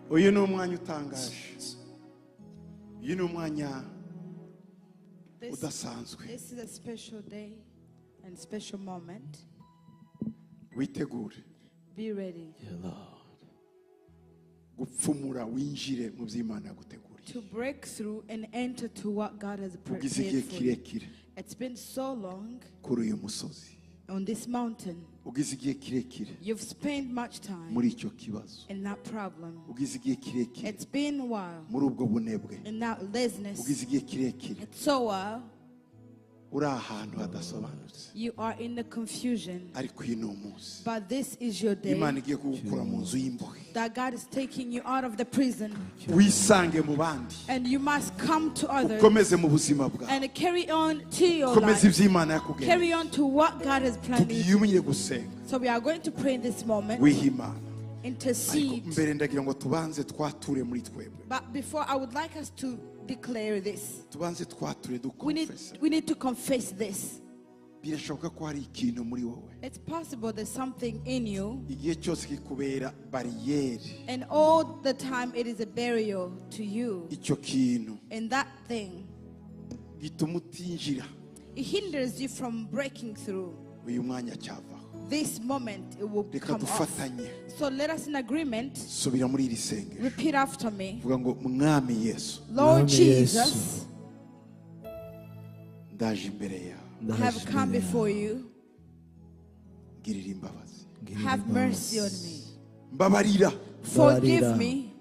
Uyu ni umwanya utangaje, uyu ni umwanya udasanzwe. This is a special day and special moment. Witegure. Be ready. Gupfumura winjire mu by'Imana yaguteguriye. To break through and enter to what God has Ugize igihe prepared for you. kirekire It's been so long kuri uyu musozi. on this mountain. Ugize igihe kirekire You've spent much time muri icyo kibazo. in that problem. Ugize igihe kirekire It's been a while muri ubwo bunebwe. in that laziness. Ugize igihe kirekire It's so while uri ahantu hadasobanutse. you are in the confusion. Ariko uyu ni umunsi But this is your day Imana igiye kugukura mu nzu y'imbohe. that God is taking you out of the prison. Wisange mu bandi. And you must come to others Ukomeze mu buzima bwawe. and carry on to your Ukomeze life. ibyo Imana yakugeneye. Carry on to what God has planned. Tugiye gusenga. So we are going to pray in this moment. Wiha Imana. Intercede. Ariko mbere ndagira ngo tubanze twature muri twebwe. But before, I would like us to declare this. Tubanze twature We need, dukonfesa. we need to confess this. Birashoboka ko hari ikintu muri wowe. It's possible there's something in you, Igihe cyose kikubera bariyeri. and all the time it is a barrier to you. Icyo kintu And that thing, gituma utinjira. it hinders you from breaking through. Uyu mwanya cyavaho. This moment it will Reka come off. dufatanye. So let us in agreement Subira muri iri sengesho. repeat after me. Vuga ngo Mwami Yesu, Lord Mwami Jesus, ndaje imbere yawe. I have come before you. Ngirira imbabazi. Have mercy on me. Mbabarira Forgive me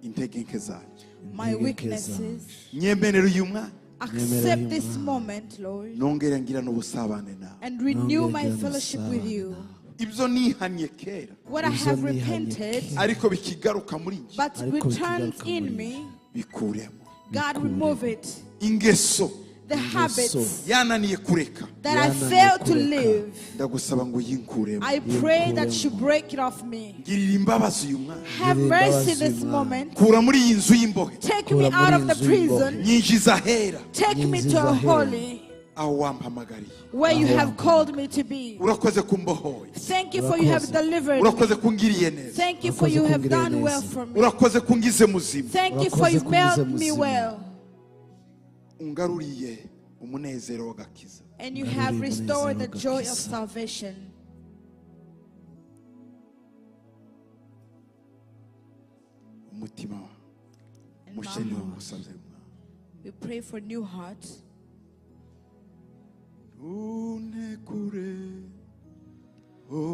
intege nke zanjye. my weaknesses. Nyemerera uyu mwanya. Accept this moment, Lord, Nongere ngira n'ubusabane nawe. and renew my fellowship with you. Ibyo nihanye kera What I have repented, ariko bikigaruka muri njye but returns in me, bikuremo. God, remove it. Ingeso The habits yananiye kureka that I failed to live, ndagusaba ngo yinkuremo. I pray that you break it off me. Ngirira imbabazi uyu mwanya. Have mercy this moment. Kura muri iyi nzu y'imbohe. Take me out of the prison. Nyinjiza ahera. Take me to a holy Aho wampamagariye. where you have called me to be. Urakoze kumbohoye. Thank you for you have delivered me. Urakoze kungiriye neza. Thank you for you have done well for me. Urakoze kungize muzima. Thank you for you made me well. Ungaruriye umunezero w'agakiza. And you have restored the joy of salvation. Umutima mushya niwo ngusabye Mwami. We pray for new heart. Unekure mu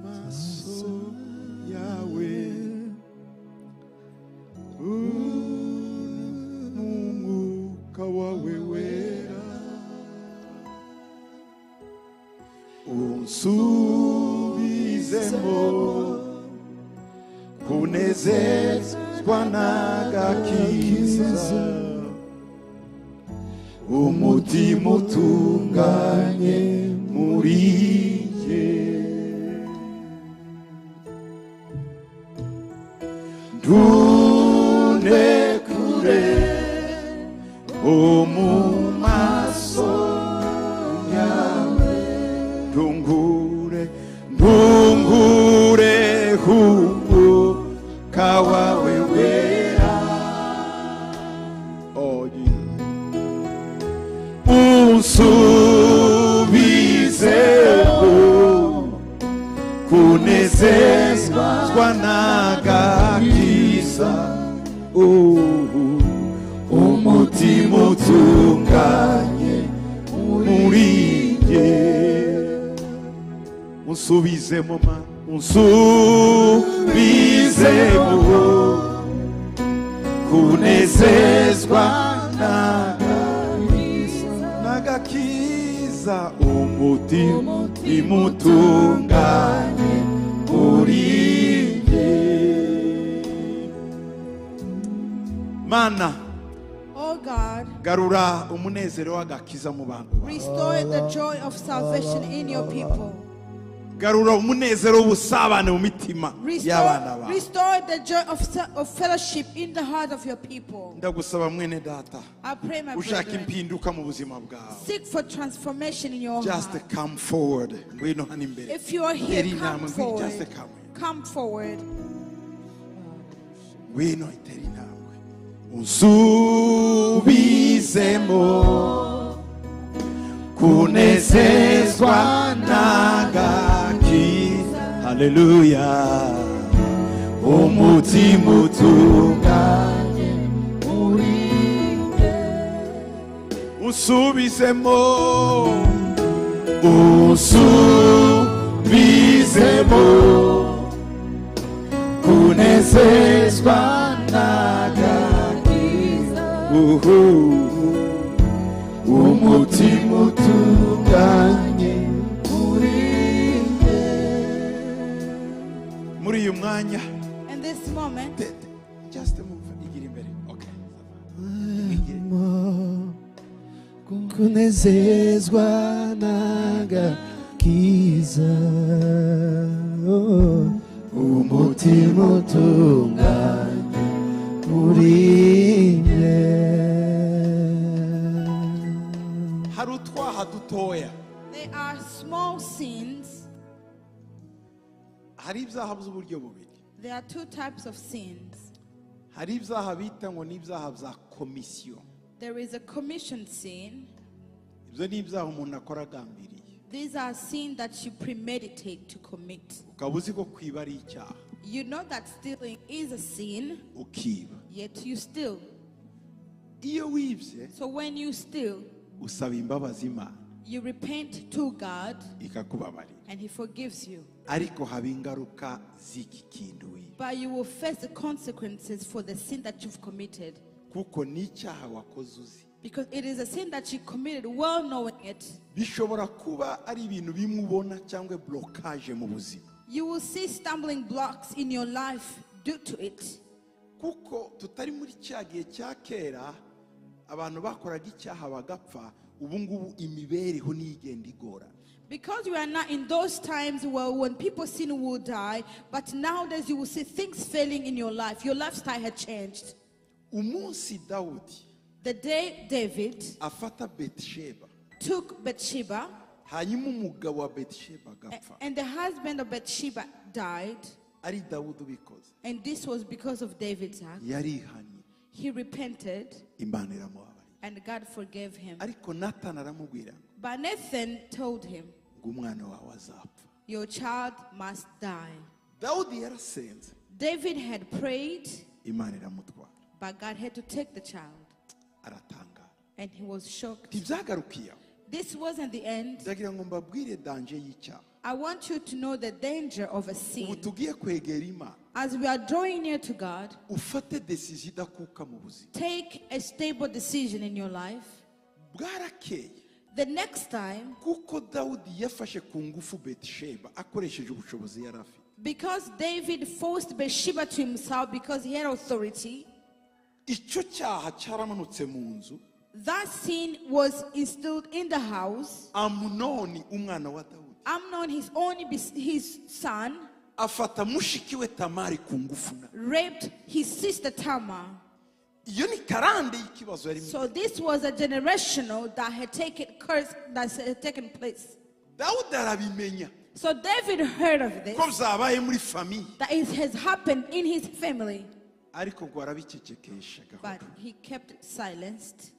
maso yawe, mu mwuka wawe wera, unsubizemo kunezezwa n'agakiza, umutima utunganye muri jye. Ntunekure mu maso yawe, ntungure ntungure umwuka wawe wera. Oh, unsubizemo kunezezwa n'agakiza, umutima utunganye muri jye. Unsubizemo ma, unsubizemo kunezezwa n'agakiza, umutima utunganye muri jye. Mana, Oh God, garura umunezero w'agakiza mu bantu bawe. Restore the joy of salvation in your people. Garura umunezero w'ubusabane mu mitima y'abana bawe. Restore the joy of fellowship in the heart of your people. Ndagusaba mwene data, I pray, my ushaka brethren, impinduka mu buzima bwawe, seek for transformation in your just heart. come forward. Ngwino hano imbere. If you are here, Tera come intambwe, just forward. come. Come forward. Ngwino itere intambwe unsubizemo kunezezwa n'agakiza haleluya umutima utunganye muri njye unsubizemo unsubizemo kunezezwa n'agakiza umutima utunganye muri njye muri uyu mwanya In this moment, just move igira imbere okay Igire. Kunezezwa n'agakiza umutima utunganye muri njye hari utwaha dutoya there are small sins. Hari ibyaha by'uburyo bubiri There are two types of sins. Hari ibyaha bita ngo ni ibyaha bya komisiyo There is a commission sin. Ibyo ni ibyaha umuntu akora agambiriye These are sins that you premeditate to commit. Ukaba uzi ko kwiba ari icyaha You know that stealing is a sin, ukiba yet you steal. Iyo wibye So when you steal, usaba imbabazi Imana you repent to God ikakubabarira and He forgives you. Ariko haba ingaruka z'iki kintu wibye But you will face the consequences for the sin that you've committed. Kuko ni icyaha wakoze uzi Because it is a sin that you committed well knowing it. Bishobora kuba ari ibintu bimwe ubona cyangwa blocage mu buzima You will see stumbling blocks in your life due to it. Kuko tutari muri cya gihe cya kera abantu bakoraga icyaha bagapfa ubu ngubu imibereho niyo igenda igora Because we are not in those times where when people sin will die, but nowadays you will see things failing in your life. Your lifestyle had changed. Umunsi Dawudi The day David afata Betisheba took Bathsheba, hanyuma umugabo wa Betisheba agapfa and the husband of Bathsheba died, ari Dawudi ubikoze and this was because of David's act. Yarihanye He repented, Imana iramubabarira and God forgave him. Ariko Nathan aramubwira ngo But Nathan told him, ngo umwana wawe azapfa "Your child must die." Dawudi yarasenze David had prayed, Imana iramutwara but God had to take the child, aratangara and he was shocked. Ntibyagarukiye aho This wasn't the end. Ndagira ngo mbabwire danger y'icyaha I want you to know the danger of a ubu sin. Tugiye kwegera Imana As we are drawing near to God, ufate decision idakuka mu buzima take a stable decision in your life. Bwarakeye The next time, kuko Dawudi yafashe ku ngufu Betisheba akoresheje ubushobozi yari afite because David forced Bathsheba to himself because he had authority, icyo cyaha cyaramanutse mu nzu that sin was instilled in the house. Amunoni umwana wa Dawudi Amnon, his son, afata mushiki we Tamari ku ngufu na raped his sister Tamar. Iyo ni karande y'ikibazo yari So this was a generational that had taken curse that had taken place. Dawudi arabimenya So David heard of this, ko byabaye muri famille that it has happened in his family, ariko ngo arabicecekesha gahoro but he kept it silenced.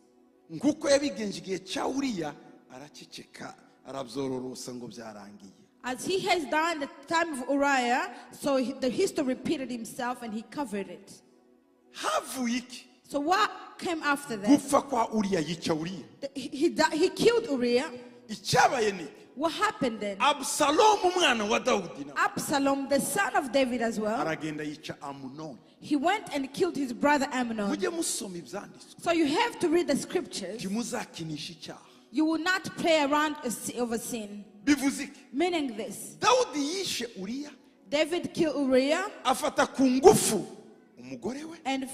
Nguko yabigenje igihe cya Uriya araceceka arabyororosa ngo byarangiye As he has done the time of Uriah, so the history repeated himself and he covered it. Havuye iki So what came after that? Gupfa kwa Uriya yica Uriya He killed Uriah. Icyabaye ni iki What happened then? Abusalomu umwana wa Dawudi nawe Absalom, the son of David as well, aragenda yica Amunoni he went and killed his brother Amnon. Mujye musoma ibyanditswe So you have to read the scriptures. Ntimuzakinishe icyaha You will not play around over sin. Bivuze iki Meaning this, Dawudi yishe Uriya David killed Uriah afata ku ngufu umugore we and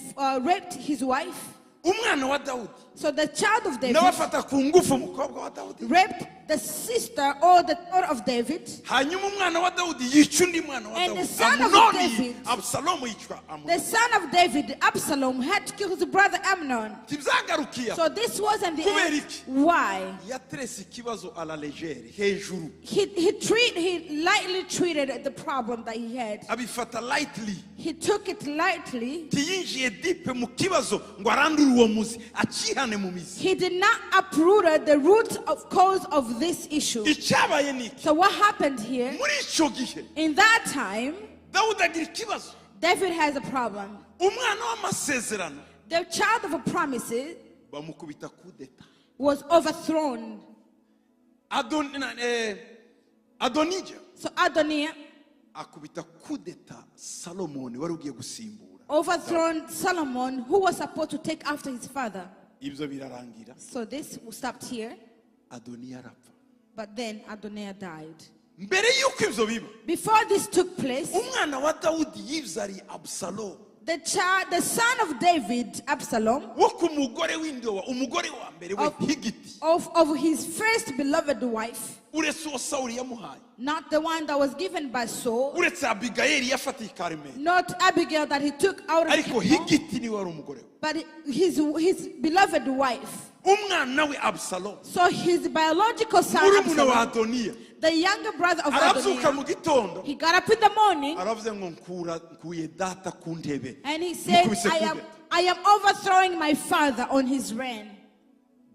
raped his wife. Umwana wa Dawudi So the child of David nawe afata ku ngufu umukobwa wa Dawudi raped the sister or the daughter of David. Hanyuma umwana wa Dawudi yica undi mwana wa And the Dawudi, son of Amunoni. David. Abusalomu yicwa The Amunoni. son of David, Absalom, had to kill his brother Amnon. Ntibyagarukiye aho. So this wasn't the Kubera end. iki? Why? Yaterese ikibazo à la légère, hejuru. He lightly treated the problem that he had. Abifata lightly. He took it lightly. Ntiyinjiye deep mu kibazo ngo arandure uwo muzi, acihane mu mizi. He did not uproot the root of cause of this issue. Icyabaye ni iki? So what happened here? Muri icyo gihe In that time, Dawudi agira ikibazo. David has a problem. Umwana w'amasezerano The child of promises bamukubita kudeta. was overthrown. Adonija So Adoniah akubita kudeta Salomoni wari ugiye gusimbura. overthrown Solomon, who was supposed to take after his father. Ibyo birarangira. So this stopped here, Adoniya arapfa. but then Adoniah died. Mbere y'uko ibyo biba, Before this took place, umwana wa Dawudi yibyariye Abusalomu the son of David, Absalom, wo ku mugore w'indowa, umugore wa mbere we Higiti, of his first beloved wife, uretse uwo Sawuli yamuhaye, not the one that was given by Saul, uretse Abigayeli yafatiye i Karumeli, not Abigail that he took out of ariko Hebron, Higiti niwe wari umugore we. but his beloved wife. Umwana we Abusalomu, So his biological son, murumuna wa Absalom, Adoniya, the younger brother of arabyuka Adoniah, mu gitondo, he got up in the morning aravuze ngo nkuye data ku ntebe. and he said, Mukubise ku ntebe. I am overthrowing my father on his reign.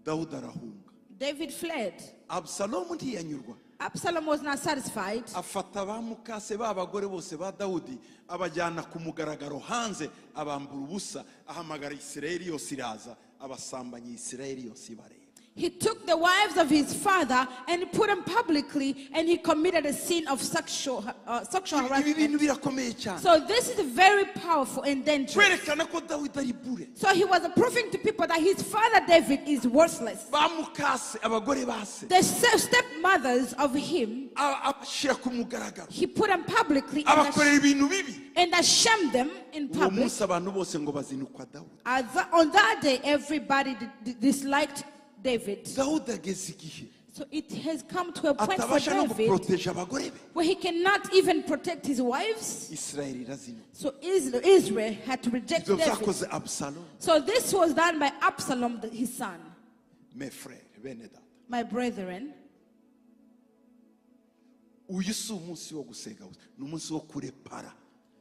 Dawudi arahunga. David fled. Abusalomu ntiyanyurwa. Absalom was not satisfied. Afata ba mukase b'abagore bose ba Dawudi, abajyana ku mugaragaro hanze, abambura ubusa, ahamagara Isirayeli yose iraza, abasambanya Isirayeli yose ibareba. He took the wives of his father and put them publicly, and he committed a sin of sexual Ibi harassment. bintu birakomeye cyane. So this is very powerful and dangerous. Kwerekana ko Dawidi ari bure. So he was proving to people that his father David is worthless. Ba mukase, abagore base, The stepmothers of him, abashyira ku mugaragaro, he put them publicly abakorera ibintu bibi. and ashamed them in Uwo public. munsi abantu bose ngo bazinukwa Dawudi. On that day, everybody disliked David. Dawudi ageze igihe So it has come to a point for atabasha no David guproteja abagore be. where he cannot even protect his wives. Isirayeli irazinukwa. So Israel had to reject Ibyo David. byakoze Abusalomu. So this was done by Absalom, his son. Mes frères, bene data, My brethren, uyu si umunsi wo gusega gusa, ni umunsi wo kurepara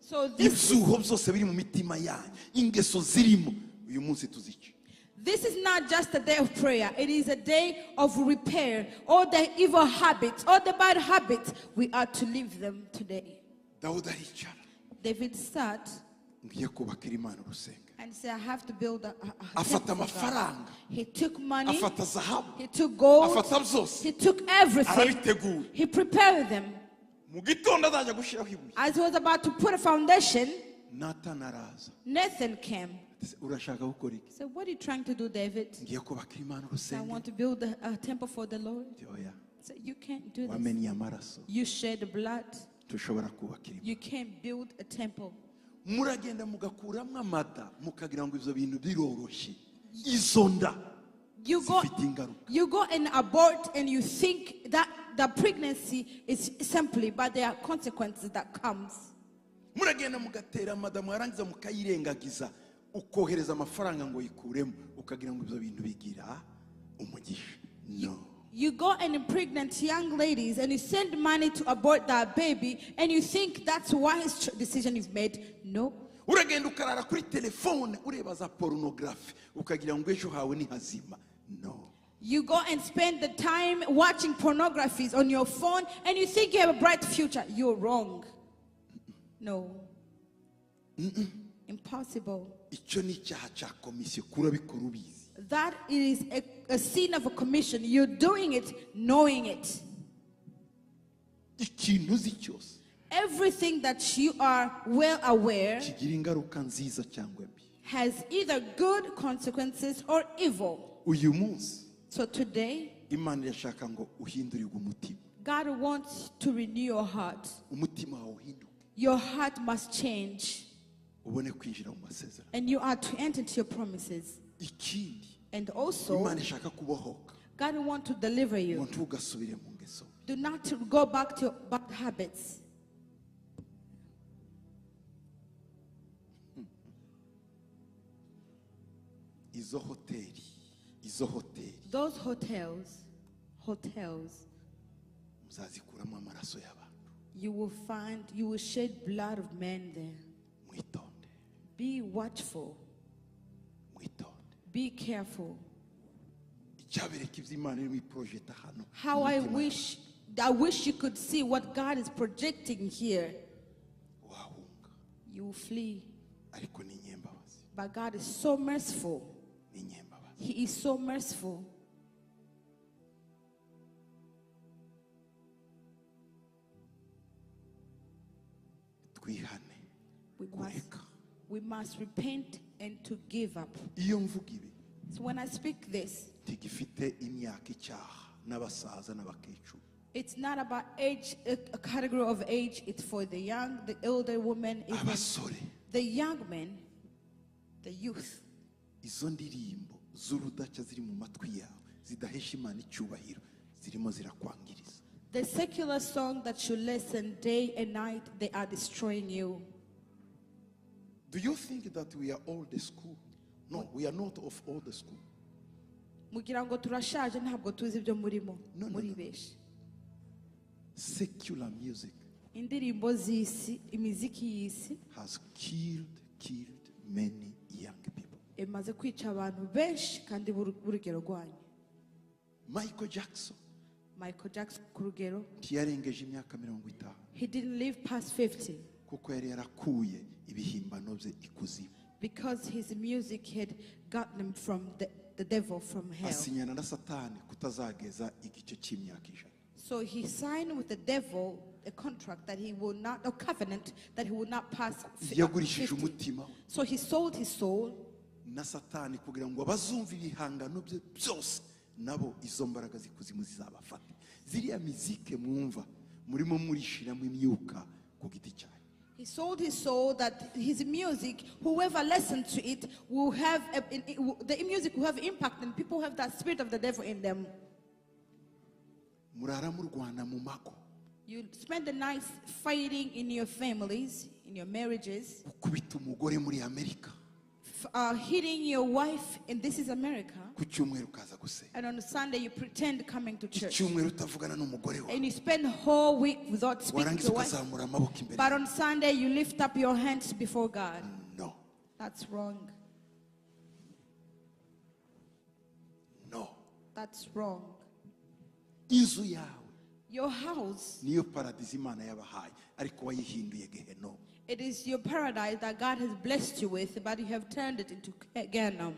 so this, ibyuho byose biri mu mitima yanyu, ingeso zirimo, uyu munsi tuzice. this is not just a day of prayer. It is a day of repair. All the evil habits, all the bad habits, we are to leave them today. Dawudi aricara, David sat ngiye kubakira Imana urusengero. and said, I have to build a Afata temple for God. amafaranga. He took money. Afata zahabu. He took gold. Afata byose. He took everything. Arabitegura. He prepared them. Mu gitondo azajya gushyiraho ibuye. As he was about to put a foundation, Nathan araza. Nathan came. Ati, urashaka gukora iki? He said, what are you trying to do, David? Ngiye kubakira Imana I urusengero. want to build a temple for the Lord. Ati, oya. He said, you can't do this. Wamennye amaraso. You shed blood. Tushobora kubakira Imana. You can't build a temple. Muragenda mugakuramo amada, mukagira ngo ibyo bintu biroroshye. Izo nda You zifite ingaruka. go and abort and you think that the pregnancy is simply, but there are consequences that comes. Muragenda mugatera amada, mwarangiza mukayirengagiza, ukohereza amafaranga ngo yikuremo, ukagira ngo ibyo bintu bigira umugisha. No. You go and impregnate young ladies and you send money to abort that baby and you think that's wise decision you've made. No. Uragenda ukarara kuri telefone ureba za pornography, ukagira ngo ejo hawe ni hazima. No. You go and spend the time watching pornographies on your phone and you think you have a bright future. You're wrong. No. Impossible. Icyo ni icyaha cya komisiyo, kurabikora ubizi. That is a sin of a commission. You're doing it knowing it. Ikintu uzi cyose Everything that you are well aware kigira ingaruka nziza cyangwa mbi. has either good consequences or evil. Uyu munsi So today, Imana irashaka ngo uhindurirwe umutima. God wants to renew your heart. Umutima wawe uhinduke. Your heart must change. Ubone kwinjira mu masezerano. And you are to enter into your promises. Ikindi, And also, Imana ishaka kubohoka. God wants to deliver Ngo you. ntugasubire mu ngeso mbi. Do not go back to bad habits. Izo hoteli, izo hoteli Those hotels, muzazikuramo amaraso y'abantu. you will find, you will shed blood of men there. Mwitonde, Be watchful. mwitonde. Be careful. Icyabereka iby'Imana iri mu iporojeta hano. How I Umutima wish you could see what God is projecting here. wahunga, You will flee. ariko ni inyembabazi, But God is so merciful. ni inyembabazi. He is so merciful. Twihane We must, kureka. we must repent and to give up. Iyo mvuga ibi So when I speak this, ntigifite imyaka icyaha n'abasaza n'abakecuru. it's not about age, a category of age. It's for the young, the elder women, even Abasore, the young men, the youth. izo ndirimbo z'urudaca ziri mu matwi yawe zidahesha Imana icyubahiro zirimo zirakwangiriza. The secular song that you listen day and night, they are destroying you. Do you think that we are all the school? No, we are not of all the school. Mugira ngo turashaje ntabwo tuzi ibyo murimo. No, no, no. Muribeshe. Secular music Indirimbo z'isi, imiziki y'isi has killed many young people. imaze kwica abantu benshi kandi b'urugero rwanyu. Michael Jackson Michael Jackson ku rugero, ntiyarengeje imyaka 50 he didn't live past 50 kuko yari yarakuye ibihimbano bye ikuzimu. because his music had gotten him from the devil, from hell. Asinyana na Satani kutazageza igice cy'imyaka 100. So he signed with the devil a contract that he will not, a covenant that he will not pass Yagurishije 50. umutima we So he sold his soul na Satani kugira ngo abazumva ibihangano bye byose nabo izo mbaraga z'ikuzimu zizabafate. Ziriya mizike mwumva murimo murishiramo imyuka ku giti cyayo. He sold his soul that his music, whoever listens to it, will have the music will have impact, and people have that spirit of the devil in them. Murara murwana mu mago. You spend the night fighting in your families, in your marriages, Gukubita umugore muri Amerika. Hitting your wife, and this is America. Ku cyumweru ukaza gusenga. And on Sunday you pretend coming to church. Icyumweru utavugana n'umugore wawe. And you spend the whole week without speaking to Warangiza your wife. ukazamura amaboko imbere. But on Sunday you lift up your hands before God. No. That's wrong. No. That's wrong. Inzu yawe Your house, niyo paradizo Imana yabahaye, ariko wayihinduye Gehinomu. it is your paradise that God has blessed you with, but you have turned it into Gehenna.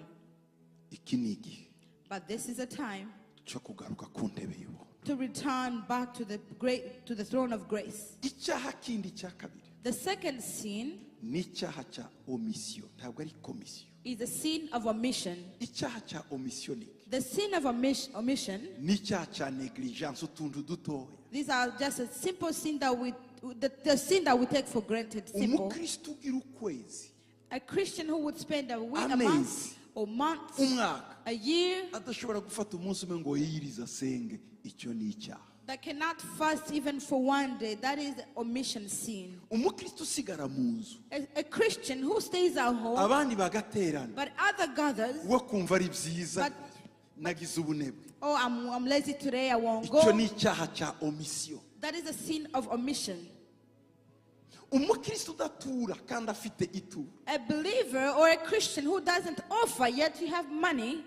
Iki ni igihe But this is a time cyo kugaruka ku ntebe y'ubuntu. to return back to the throne of grace. Icyaha kindi cya kabiri The second sin ni icyaha cya omission, ntabwo ari commission. is the sin of omission. Icyaha cya omission ni iki? The sin of omission. Ni icyaha cya negligence, utuntu dutoya. These are just a simple sin that we, the sin that we take for granted. Simple. Umukristo ugira ukwezi, A Christian who would spend a week, a Amezi. month, or months, umwaka, a year, adashobora gufata umunsi umwe ngo yiyirize asenge, icyo ni icyaha. that cannot fast even for one day, that is omission sin. Umukristo usigara mu nzu, A Christian who stays at home, abandi bagaterana, but other gathers, we kumva ari byiza, But- nagize ubunebwe. oh, I'm lazy today, I won't Icyo go. ni icyaha cya omission. That is a sin of omission. Umukristo udatura kandi afite ituro. A believer or a Christian who doesn't offer yet you have money.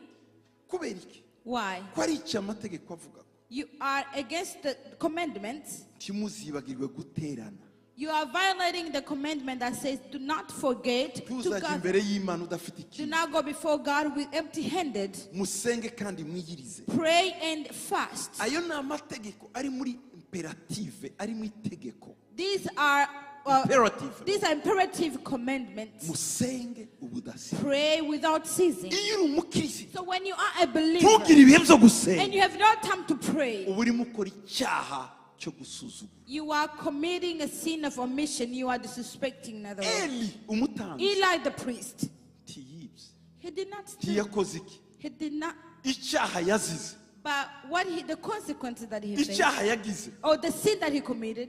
Kubera iki? Why? Ko ari icyo amategeko avuga. You are against the commandments. Ntimuzibagirwe guterana. You are violating the commandment that says do not forget to Ntuzajye gather. imbere y'Imana udafite Do ikintu. not go before God with empty-handed. Musenge kandi mwiyirize. Pray and fast. Ayo ni amategeko ari muri imperative, ari mu itegeko. These are Imperative. These are imperative commandments. Musenge ubudasiba. Pray without ceasing. Iyo uri umukristo, So when you are a believer ntugire ibihe byo gusenga. and you have no time to pray, Uba urimo ukora icyaha cyo gusuzugura. you are committing a sin of omission. You are disrespecting, in other words. Eli umutambyi Eli the priest, ntiyibye, he did not steal. ntiyakoze iki? He did not. Icyaha yazize. But what the consequences that he faced, Icyaha yagize. or the sin that he committed,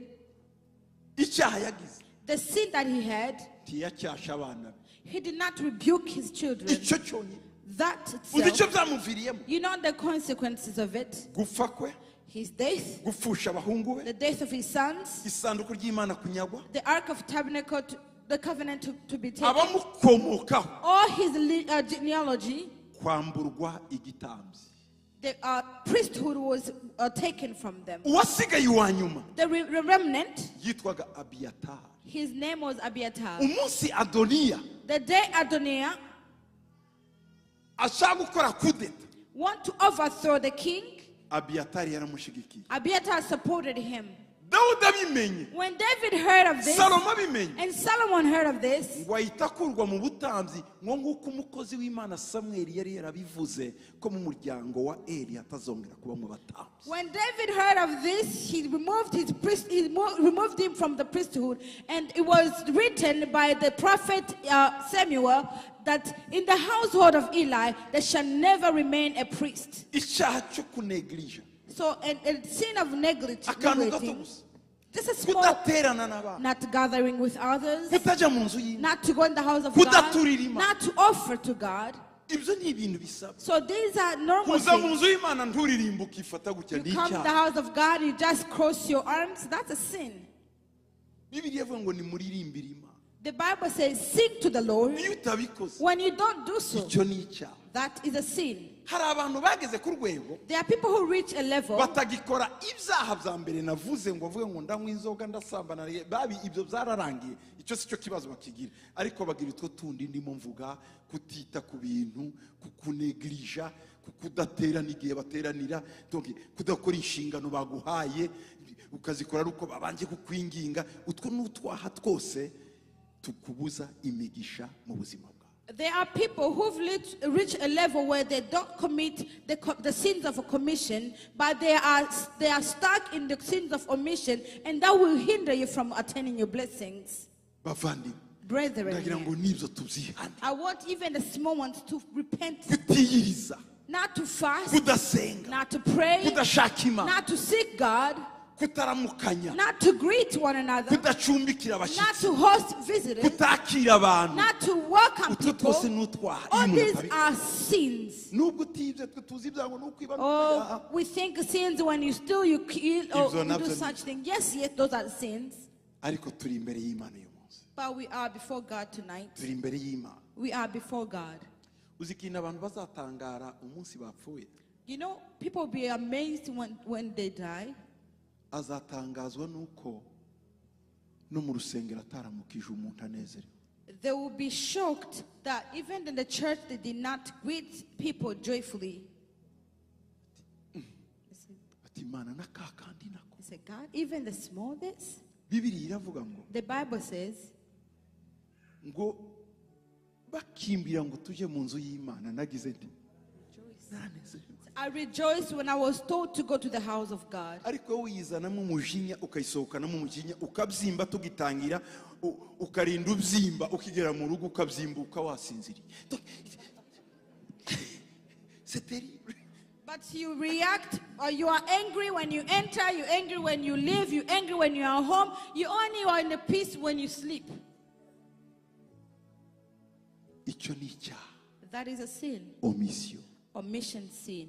Icyaha yagize. the sin that he had, Ntiyacyasha abana be. he did not rebuke his children. Icyo cyonyine. That Uzi icyo itself, byamuviriyemo? you know the consequences of it. Gupfa kwe, His death, gupfusha abahungu be, the death of his sons, isanduku ry'Imana kunyagwa, the Ark of Tabernacle, the covenant to be taken, abamukomokaho all his genealogy, kwamburwa igitambyi. the priesthood was taken from them. Uwasigaye uwa nyuma The remnant, yitwaga Abiyatari. his name was Abiathar. Umunsi Adoniya The day Adoniah ashaka gukora kudeta, want to overthrow the king, Abiyatari yaramushigikiye. Abiathar supported him. Dawudi abimenye, When David heard of this, Salomo abimenye, and Solomon heard of this, ngo ahita akurwa mu butambyi, ngo nguko umukozi w'Imana Samweli yari yarabivuze ko mu muryango wa Eli hatazongera kuba mu batambyi. When David heard of this, he removed his priest, he removed him from the priesthood, and it was written by the prophet Samuel that in the household of Eli there shall never remain a priest. Icyaha cyo kunegirija. So, a sin of Akantu gato neglecting, gusa. just a small, Kudaterana n'abandi. not gathering with others, Kutajya mu nzu y'Imana. not to go in the house of God, Kudaturira Imana. not to offer to God. Ibyo ni ibintu bisaba. So these are normal Kuza mu things. nzu y'Imana nturirimbe ukifata gutya You ni come to the icyaha. house of God, you just cross your arms. That's a sin. Bibiliya ivuga ngo nimuririmbire Imana. The Bible says, sing to the Lord. Iyo utabikoze, When you don't do so, icyo ni icyaha. that is a sin. Hari abantu bageze ku rwego There are people who reach a level batagikora ibyaha bya mbere navuze ngo avuge ngo ndanywa inzoga ndasambana, babi ibyo byararangiye, icyo si cyo kibazo bakigira, ariko bagira utwo tundi ndimo mvuga, kutita ku bintu, kukunegirija, kudaterana igihe bateranira, donc kudakora inshingano baguhaye ukazikora ari uko babanje kukwinginga, utwo n'utwaha twose tukubuza imigisha mu buzima bwawe. There are people who've reached a level where they don't commit the sins of a commission, but they are stuck in the sins of omission, and that will hinder you from attaining your blessings. Bavandimwe, Brethren, ndagira ngo nibyo tubyihane. I want even the small ones to repent, Kutiyiriza, not to fast, kudasenga, not to pray, kudashaka Imana, not to seek God, kutaramukanya, not to greet one another, kudacumbikira not abashyitsi, to host visitors, kutakira abantu, not to welcome utwo twose people. ni utwaha. All Iyo umuntu these atabikora. are sins. Nubwo utibye twe tuzi ibyago nuko iba Oh, we think sins when you steal, you kill, or Ibyo you do nabyo ni- such thing. Yes, yes, those are sins. Ariko turi imbere y'Imana uyu munsi. But we are before God tonight. Turi imbere y'Imana. We are before God. Uzi ikintu abantu bazatangara umunsi bapfuye? You know, people will be amazed when they die. Azatangazwa nuko no mu rusengero ataramukije umuntu anezerewe. They will be shocked that even in the church they did not greet people joyfully. Ati Imana na ka kandi nako. They say, God, even the smallest? Bibiliya iravuga ngo The Bible says, ngo bakimbira ngo tujye mu nzu y'Imana nagize nti naranezerewe. I rejoiced when I was told to go to the house of God. Ariko wowe uyizanamo umujinya ukayisohokanamo umujinya ukabyimba tugitangira ukarinda ubyimba ukigera mu rugo ukabyimbuka wasinziriye. Donc, c'est terrible. But you react, or you are angry when you enter, you're angry when you leave, you're angry when you are home. You only are in the peace when you sleep. Icyo ni icyaha. That is a sin. Omission. Omission sin.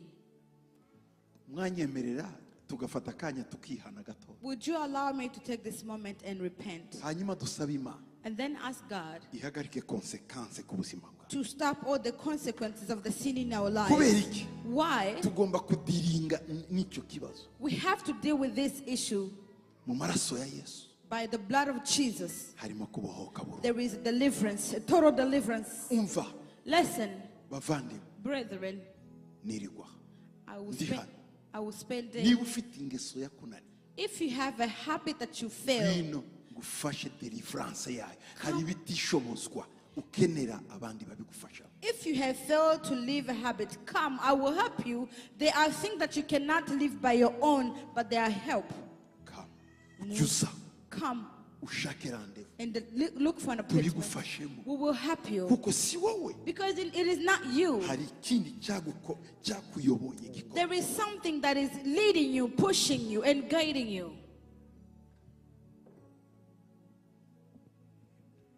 Mwanyemerera tugafata akanya tukihana gato. Would you allow me to take this moment and repent? Hanyuma dusabe Imana. And then ask God Ihagarike consequence ku buzima bwawe. to stop all the consequences of the sin in our lives. Kubera iki? Why? Tugomba kudiringa n'icyo kibazo. We have to deal with this issue. Mu maraso ya Yesu. By the blood of Jesus. Harimo kubohoka burundu. There is deliverance, a total deliverance. Umva. Listen. Bavandimwe. Brethren. Nirigwa. I will spend day. Niba ufite ingeso yakunaniye. If you have a habit that you fail, Ngwino ngufashe deliverance yayo. Hari ibitishobozwa ukenera abandi babigufasha. If you have failed to live a habit, come, I will help you. There are things that you cannot live by your own, but there are help. Come. Ujuza. Come. Ushake rendez-vous. And look for an appointment. Tubigufashemo. We will help you. Kuko si wowe. Because it is not you. Hari ikindi cyakuyoboye gikora. There is something that is leading you, pushing you, and guiding you.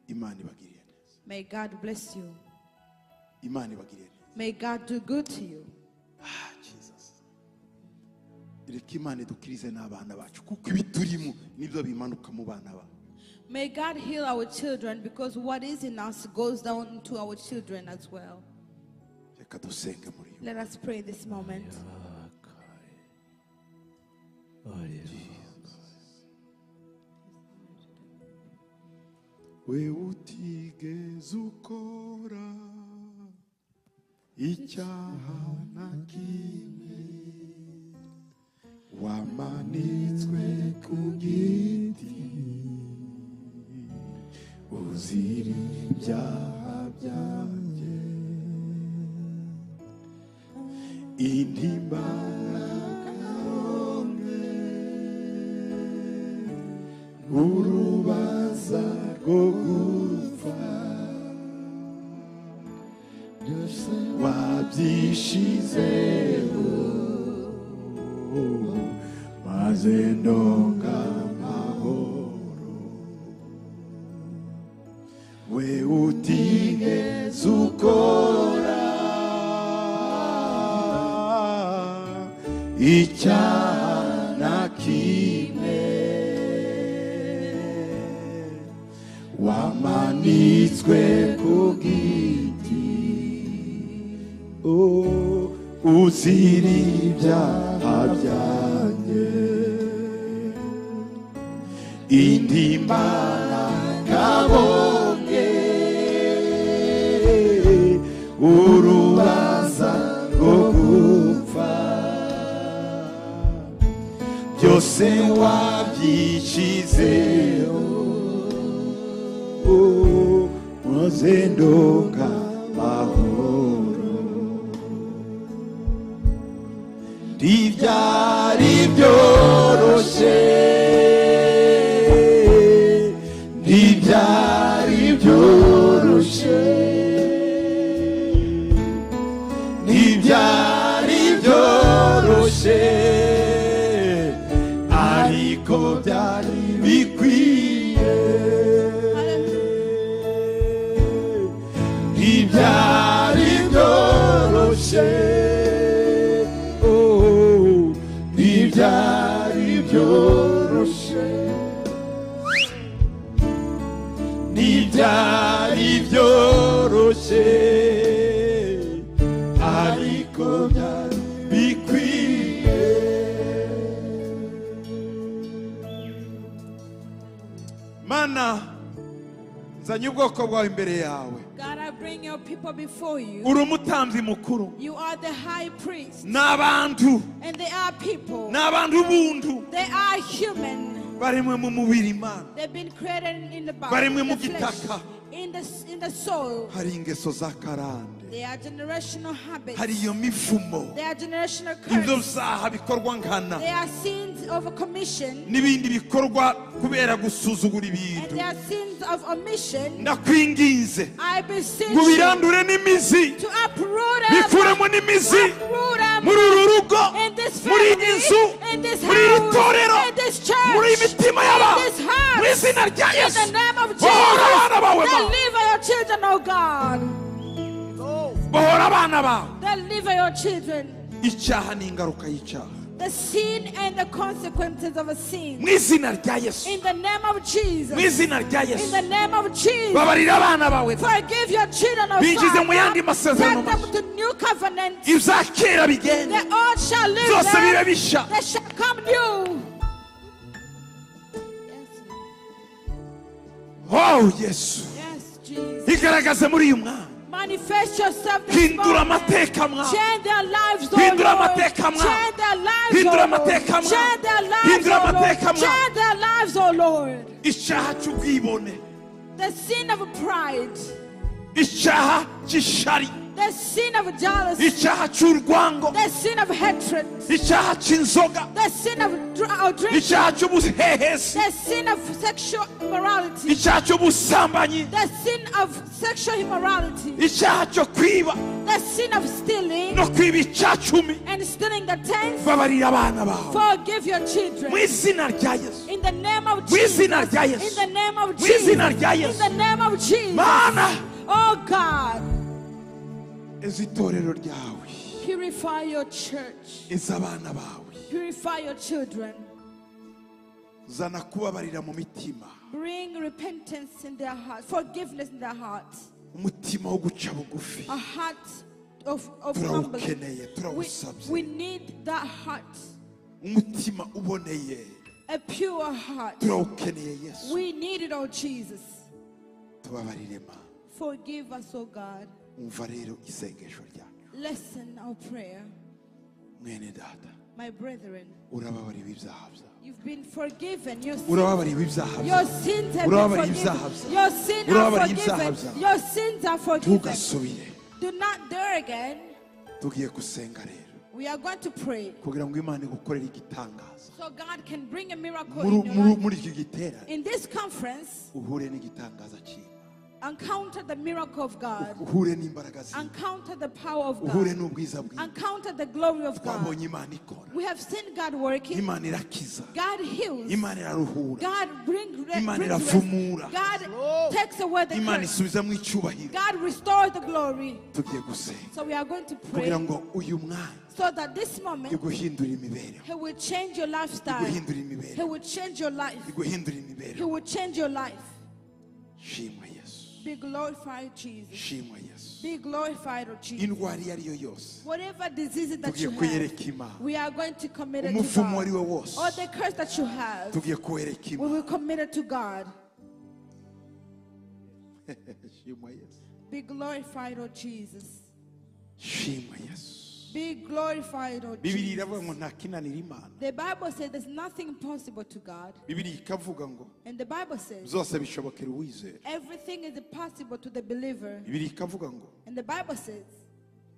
Imana ibagirire neza. May God bless you. Imana ibagirire neza. May God do good to you. Ah, Jesus. Reka Imana idukirize n'abana bacu, kuko ibiturimo nibyo bimanuka mu bana bacu. May God heal our children, because what is in us goes down to our children as well. Reka dusenge muri yo. Let us pray this moment. We utigeze ukora icyaha na kimwe, wamanitswe ku giti, uzira ibyaha byanjye, intimba n'akaronge, urubanza rwo gupfa, wabyishizeho, maze ndonka amahoro. We utigeze ukora icyaha na kimwe, wamanitswe ku giti, uzira ibyaha byanjye, intimba n'akabonge, urubanza rwo gupfa, byose wabyishizeho, maze ndonka amahoro. Ntibyari byoroshye, ntibyari byoroshye, ntibyari byoroshye, ariko byari bikwiye. Ntibyari byoroshye, oh, ntibyari byoroshye, ntibyari byoroshye, ariko byari bikwiye. Mana, nzanye ubwoko bwawe imbere yawe. God, I bring your people before you. Uri umutambyi mukuru. You are the high priest. N'abantu. And they are people. N'abantu buntu. They are human. Barimwe mu mubiri Imana. They've been created in the body, Barimwe mu the flesh, gitaka. in the soul. Hari ingeso z'akarande. They are generational habits. Hari iyo mivumo. They are generational Ibyo curses. byaha bikorwa nkana. They are sins of commission. N'ibindi bikorwa kubera gusuzugura And ibintu. they are sins of omission. Ndakwinginze I beseech ngo you ubirandure n'imizi, to uproot them, bikuremo n'imizi uproot them muri uru rugo, in this muri iyi family, nzu, in this muri iri house, torero, in this church, muri iyi mitima in y'abantu, this heart, mu izina rya in Yesu. the name of Bohora abana bawe, Jesus. Mana. Deliver your children, oh God. Bohora abana bawe. Deliver your children. Icyaha ni ingaruka y'icyaha. The sin and the consequences of a sin. Mu izina rya Yesu. In the name of Jesus. Mu izina rya In Yesu. the name of Jesus. Babarira abana bawe. Forgive your children, oh Binjize mu yandi Father. masezerano Take them to new covenant. Ibya kera bigende. The old shall live Byose them. bibe bishya. They shall come new. Yes, Oh Yesu. yes, Jesus. Igaragaze muri uyu mwaka. Manifest yourself this Hindura moment. amateka mwa. Change their lives, oh Hindura Lord. amateka mwa. Change their lives, Hindura oh Lord. amateka mwa. Change their lives, Hindura oh Lord. amateka mwa. Change their lives, oh Lord. Icyaha cy'ubwibone. The sin of pride, Icyaha cy'ishari. The sin of jealousy. Icyaha cy'urwango. The sin of hatred. Icyaha cy'inzoga. The sin of drinking. Icyaha cy'ubuhehesi. The sin of sexual immorality. Icyaha cy'ubusambanyi. The sin of sexual immorality. Icyaha cyo kwiba. The sin of stealing No kwiba icyacumi. And stealing the tenth. Babarira abana bawe. Forgive your children. Mu izina rya Yesu. In the name of Mu izina Jesus. rya Yesu. In the name of Mu izina Jesus. rya In Yesu. the name of Jesus. Mana. Oh God. Eza itorero ryawe. Purify your church. Eza abana bawe. Purify your children. Zana kubabarira mu mitima. Bring repentance in their heart, forgiveness in their hearts. Umutima wo guca bugufi. A heart of humbling. Turawukeneye, turawusabye. We need that heart. Umutima uboneye. A pure heart. Turawukeneye Yesu. We need it, oh Jesus. Tubabarire ma. Forgive us, oh God. Umva rero isengesho ryacu. Listen our prayer. Mwene data. My brethren, Urababariwe ibyaha byawe. you've been forgiven. Your sins, Urababariwe ibyaha your byawe. sins have been Urababariwe forgiven. ibyaha byawe. Your sins are Urababariwe ibyaha forgiven. byawe. Your sins are forgiven. Ntugasubire. Do not dare again. Tugiye gusenga rero. We are going to pray Kugira ngo Imana igukorere igitangaza. so God can bring a miracle Muri in your life. muri iki giterane In this conference, uhure n'igitangaza cy'Imana. encounter the miracle of God. Uhure n'imbaraga z'Imana. Encounter the power of Uhure God. n'ubwiza bw'Imana. Encounter the glory of God. Twabonye Imana ikora. We have seen God working. Imana irakiza. God heals. Imana iraruhura. God Imana brings rest. iravumura. God takes away the Imana curse. isubizamo icyubahiro. God restores the glory. Tugiye gusenga. So we are going to pray Kugira ngo uyu mwanya so that this moment iguhindure imibereho. He will change your lifestyle. Iguhindure He imibereho. will change your life. Iguhindure He imibereho. will change your life. Shimwa Yesu. Be glorified, Jesus. Shimwa Yesu. Be glorified, oh Jesus. Indwara iyo ari yo yose. Whatever disease that Tugiye you have, kuyereka Imana. we are going to commit it to Umuvumo ari God. we wose. All the curse that you have, Tugiye kuwereka we Imana. will commit it to God. Shimwa Yesu. Be glorified, oh Jesus. Shimwa Yesu. Be glorified, oh Bibiliya iravuga ngo Jesus. nta kinanira Imana. The Bible says there's nothing impossible to God. Bibiliya ikavuga ngo And the Bible says byose bishobokera uwizera. everything is possible to the believer. Bibiliya ikavuga ngo And the Bible says,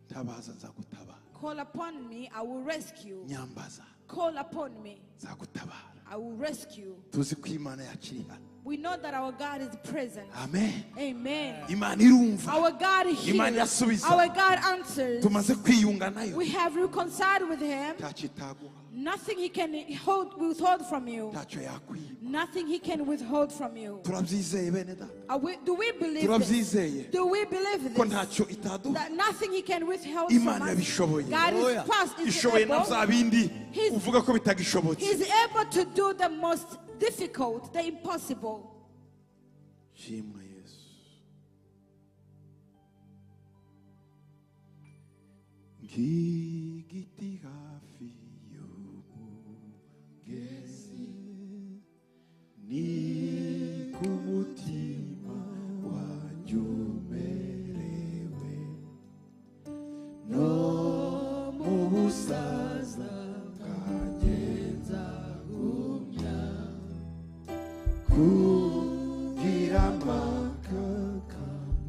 tabaza nzagutabara. call upon me, I will rescue. Nyambaza Call upon me, nzagutabara. I will rescue. Tuzi ko Imana yacu iri hano. We know that our God is present. Amen. Amen. Imana irumva. Our God Imana hears. irasubiza. Our God answers. Tumaze kwiyunga nayo. We have reconciled with Him. Ntacyo itaguha. Nothing He can withhold from you. Ntacyo yakwiba. Nothing He can withhold from you. Turabyizeye bene data. Do we believe this? Turabyizeye Do we believe ko this? ntacyo itaduha. That nothing He can withhold from Imana us. irabishoboye. God is fast, is Ishoboye na able. bya bindi uvuga ko bitagishobotse. He's able to do the most difficult, the impossible. Shimwa Yesu. Nk'igiti hafi y'umugezi ni ku mutima wanjye umerewe no mu busaza bwanjye nzagumya kugira amakaka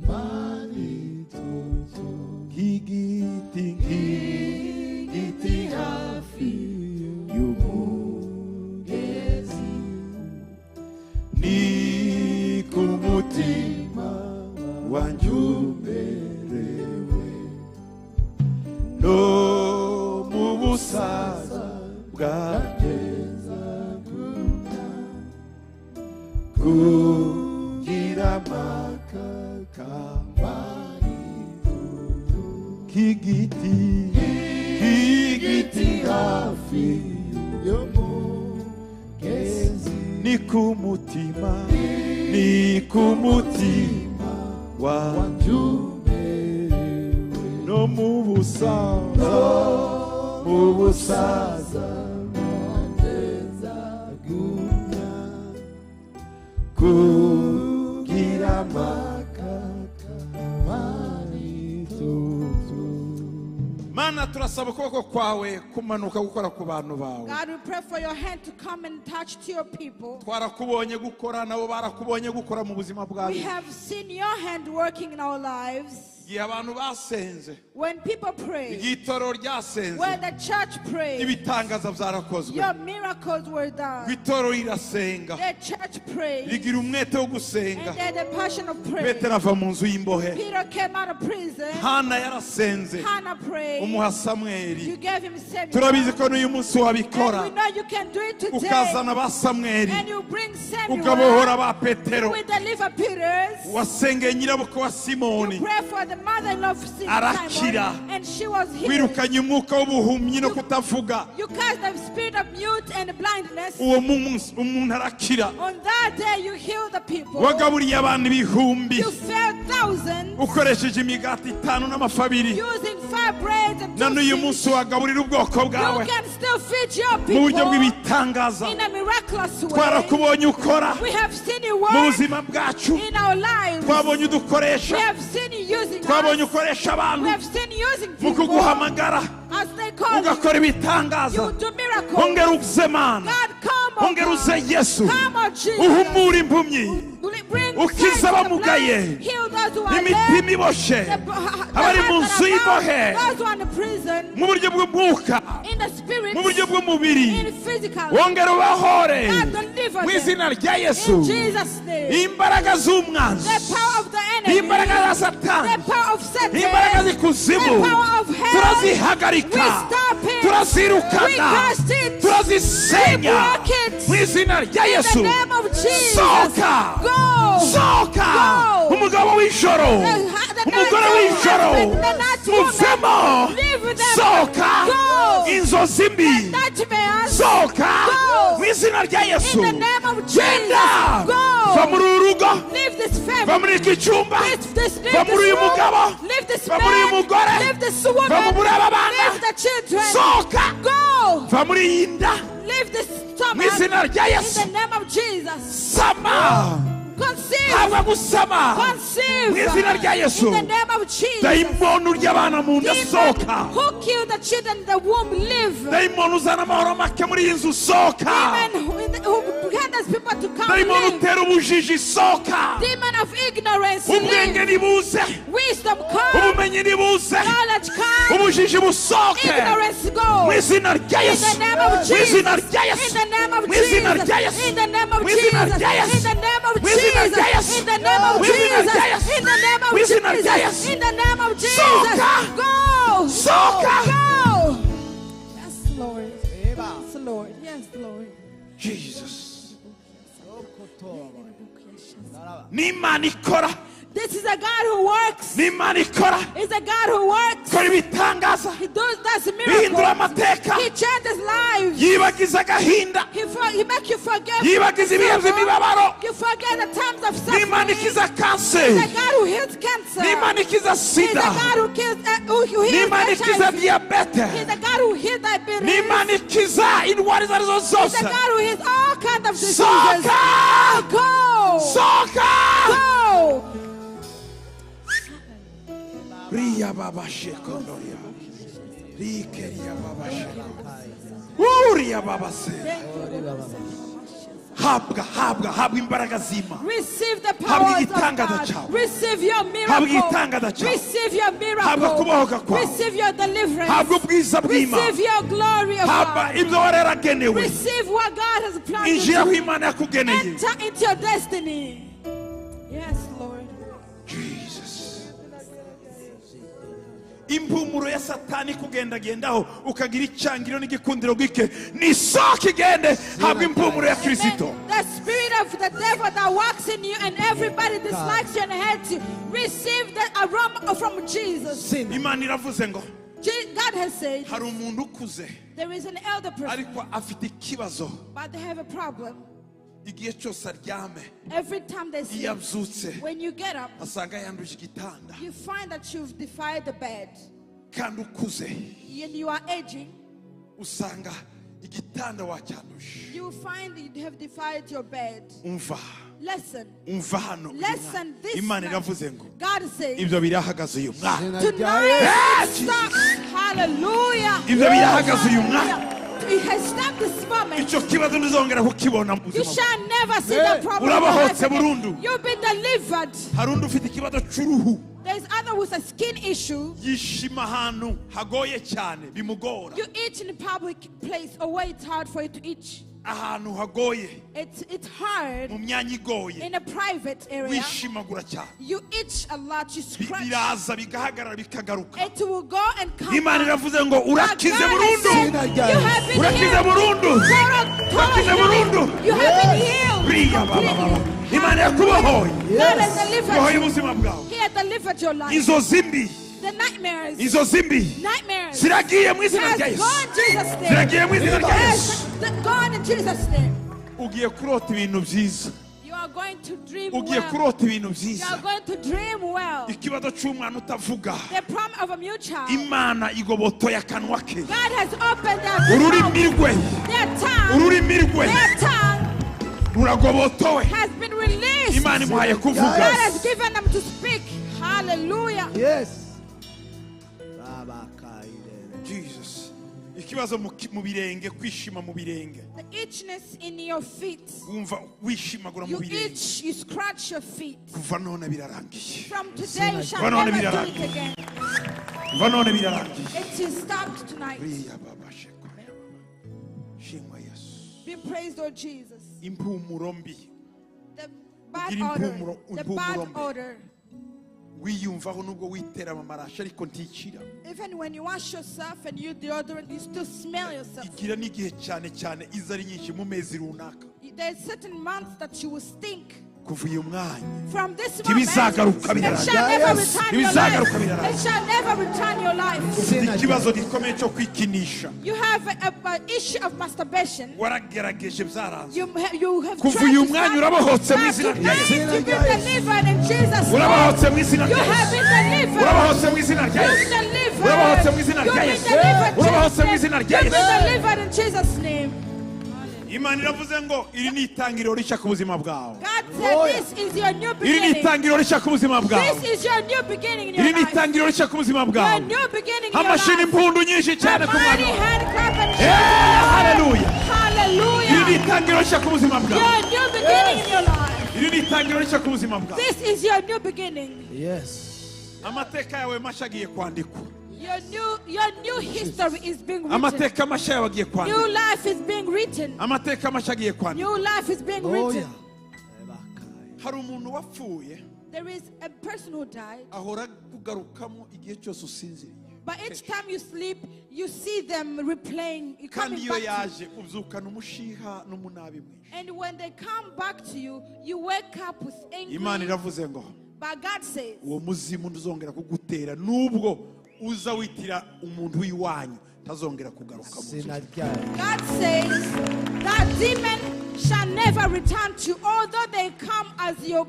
manitutu nk'igiti nk'igiti hafi y'umugezi ni ku mutima wanjye umerewe no mu busaza bwanjye nzagumya kugira amakaka manitutu nk'igiti nk'igiti hafi y'umugezi ni ku mutima ni ku mutima wanjye umerewe no mu busaza mu busaza bwanjye nzagumya kugira amakaka manitutu. Mana turasaba ukuboko kwawe kumanuka gukora ku bantu bawe. God, we pray for your hand to come and touch to your people. Twarakubonye gukora nabo barakubonye gukora mu buzima We bwawe. have seen your hand working in our lives. When people pray, when the church prayed, your miracles were done. The church prayed, and they had the passion of prayer. Peter came out of prison. Hannah prayed. You gave him Samuel. And we know you can do it today. And you bring Samuel. You will deliver Peter. You pray for the mother-in-law of Simon, and she was healed. You cast the spirit of mute and blindness. On that day you healed the people. You fed thousands using 5 breads and 2 fish. You can still feed your people in a miraculous way. We have seen you work in our lives. We have seen you using us. We have seen you using people as they call you. You do miracles. God, come, oh God. Come, oh Jesus. Bring sight to the blind. Heal those who are dead. The hearts that are bound, those who are in prison, in the spirit, in physical. God, deliver them. In Jesus' name. The power of the enemy, the power of Satan, the power of hell, we stop it, we cast it, we break it. In the name of Jesus. Go. Go. The night woman, live with them. Go. The nightmares, go. In the name of Jesus. Go. Leave this family. Leave this room. Leave this man. Leave this woman. Leave the children. Go. Leave this stomach. In the name of Jesus. Conceive. Conceive. In the name of Jesus. Demon who killed the children in the womb, live. Demon who hinders people to come, live. Demon of ignorance, live. Wisdom come. Knowledge come. Ignorance go. In the name of Jesus. In the name of Jesus. In the name of Jesus. In the name of Jesus. In the name of Jesus. In the name of Jesus. In the name of Jesus. Go. Go. Yes, Lord. Yes, Lord. Yes, Lord. Jesus. This is a God who works. It's a God who works. He does miracles. He changes lives. He makes you forget. You forget the times of suffering. He's a God who heals cancer. He's a God who kills, who heals HIV. He's a God who heals diabetes. He's a God who heals all kinds of diseases. Go! Go! Receive the power of God. Receive your miracle. Receive your miracle. Receive your deliverance. Receive your glory of God. Receive what God has planned. Enter into your destiny. Yes, Lord. Jesus. Impumuro ya satani kugendagendaho ukagira icyangiro n'igikundiro gike ni soko igende habwa impumuro ya Kristo. The spirit of the devil that walks in you and everybody dislikes you and hates you, receive the aroma from Jesus. Imana iravuze ngo God has said hari umuntu ukuze there is an elder person, ariko afite ikibazo, but they have a problem. Igihe cyose aryame, every time they sleep, when you get up, asanga yanduje igitanda, you find that you've defiled the bed. Kandi ukuze, and you are aging, usanga igitanda wacyanduje. You find you have defiled your bed. Umva. Listen. Umva hano. Listen this. Imana iravuze ngo God says, ibyo birahagaze uyu mwaka. Tonight, stop. Hallelujah. Ibyo birahagaze uyu mwaka. It has stopped this moment. Icyo kibazo ntuzongera kukibona mu You buzima bwawe. shall never see the problem. in your Urabohotse life again. burundu. You've been delivered. Hari undi ufite ikibazo cy'uruhu. There's other with a skin issue. Yishima ahantu hagoye cyane bimugora. You eat in a public place or where it's hard for you to eat. Ahantu hagoye. It's hard Mu myanya igoye. in a private area. Wishimagura cyane. You itch a lot, you scratch. Biraza bigahagarara bikagaruka. It will go and come Imana back. iravuze ngo But urakize God has burundu. said, you have been Urakize healed. burundu. Total Urakize healing. burundu. You have been healed. Buriya ba, ba, ba, ba. completely. Imana yakubohoye. God has Ibohoye delivered you. ubuzima bwawe. He has delivered your life. Inzozi mbi. The nightmares. Inzozi mbi. Nightmares. Ziragiye mu izina Has rya Yesu. gone in Jesus' name. Ziragiye mu izina rya Yesu. Has gone in Jesus' name. Ugiye kurota ibintu byiza. You are going to dream Ugiye well. kurota ibintu You byiza. are going to dream well. Ikibazo cy'umwana utavuga. The promise of a new child. Imana igobotoye akanwa ke. God has opened their Ururimi mouth, rwe. their tongue. Ururimi rwe Their tongue ruragobotowe. has been released. Imana imuhaye God kuvuga. has given them to speak. Hallelujah. Yes. Rabakairere. Jesus. Ikibazo mu birenge, kwishima mu birenge. The itchiness in your feet. Wumva wishimagura mu You birenge. itch, you scratch your feet. Kuva none birarangiye. From today you shall Kuva none never do birarangiye. it again. Kuva none birarangiye. It is stopped tonight. Buriya baba shekore baba. Shimwa Yesu. Be praised, O Jesus. Impumuro mbi. The bad Ugira odor. impumuro The bad mbi. odor. Wiyumvaho nubwo witera amamarashi ariko ntikira. Even when you wash yourself and you deodorant, you still smell yourself. Igira n'igihe cyane cyane iza ari nyinshi mu mezi runaka. There's certain months that you will stink. Kuva uyu mwanya. From this moment, Ntibizagaruka it birarangiye. shall never return your life. Ntibizagaruka birarangiye. It shall never return your life. Ufite ikibazo gikomeye cyo kwikinisha. You have an issue of masturbation. Waragerageje byaranze. You have Kuva tried uyu to mwanya stop, urabohotse mu but izina rya Yesu. tonight you've been delivered in Jesus' name. Urabohotse mu izina You rya have Yesu. been delivered. Urabohotse mu izina rya You've Yesu. been delivered. Urabohotse mu izina You've rya been Yesu. delivered. Urabohotse mu izina rya You've been Yesu. delivered in Jesus' name. Imana iravuze ngo iri ni itangiriro rishya ku buzima bwawe. God said this is your new Iri ni beginning. itangiriro rishya ku buzima bwawe. This is your new beginning in your Iri ni life. itangiriro rishya ku buzima Your bwawe. new beginning in your Amashini life. impundu nyinshi cyane ku Mighty mwana. hand clap and Yeah, shout. hallelujah. Iri ni Hallelujah. itangiriro rishya ku buzima bwawe. Your new beginning in your life. Iri ni itangiriro rishya ku buzima bwawe. This is your new beginning. Yes. Amateka yawe mashya agiye kwandikwa. Your new history is being written. Amateka mashya yawe agiye New kwandikwa. life is being written. Amateka mashya agiye kwandikwa. New life is being Oh, written. yeah. Rabakairere. Hari umuntu wapfuye There is a person who died, ahora kugarukamo igihe cyose usinziriye. but each time you sleep, you see them replaying, Kandi coming iyo back to you. yaje ubyukana umushiha n'umunabi mwinshi. And when they come back to you, you wake up with Imana angry. iravuze ngo But God says, uwo muzimu ntuzongera kugutera nubwo uza witira umuntu w'iwanyu ntazongera kugaruka mu nzu. Izina rya Yesu. God says that demon shall never return to you. Although they come as your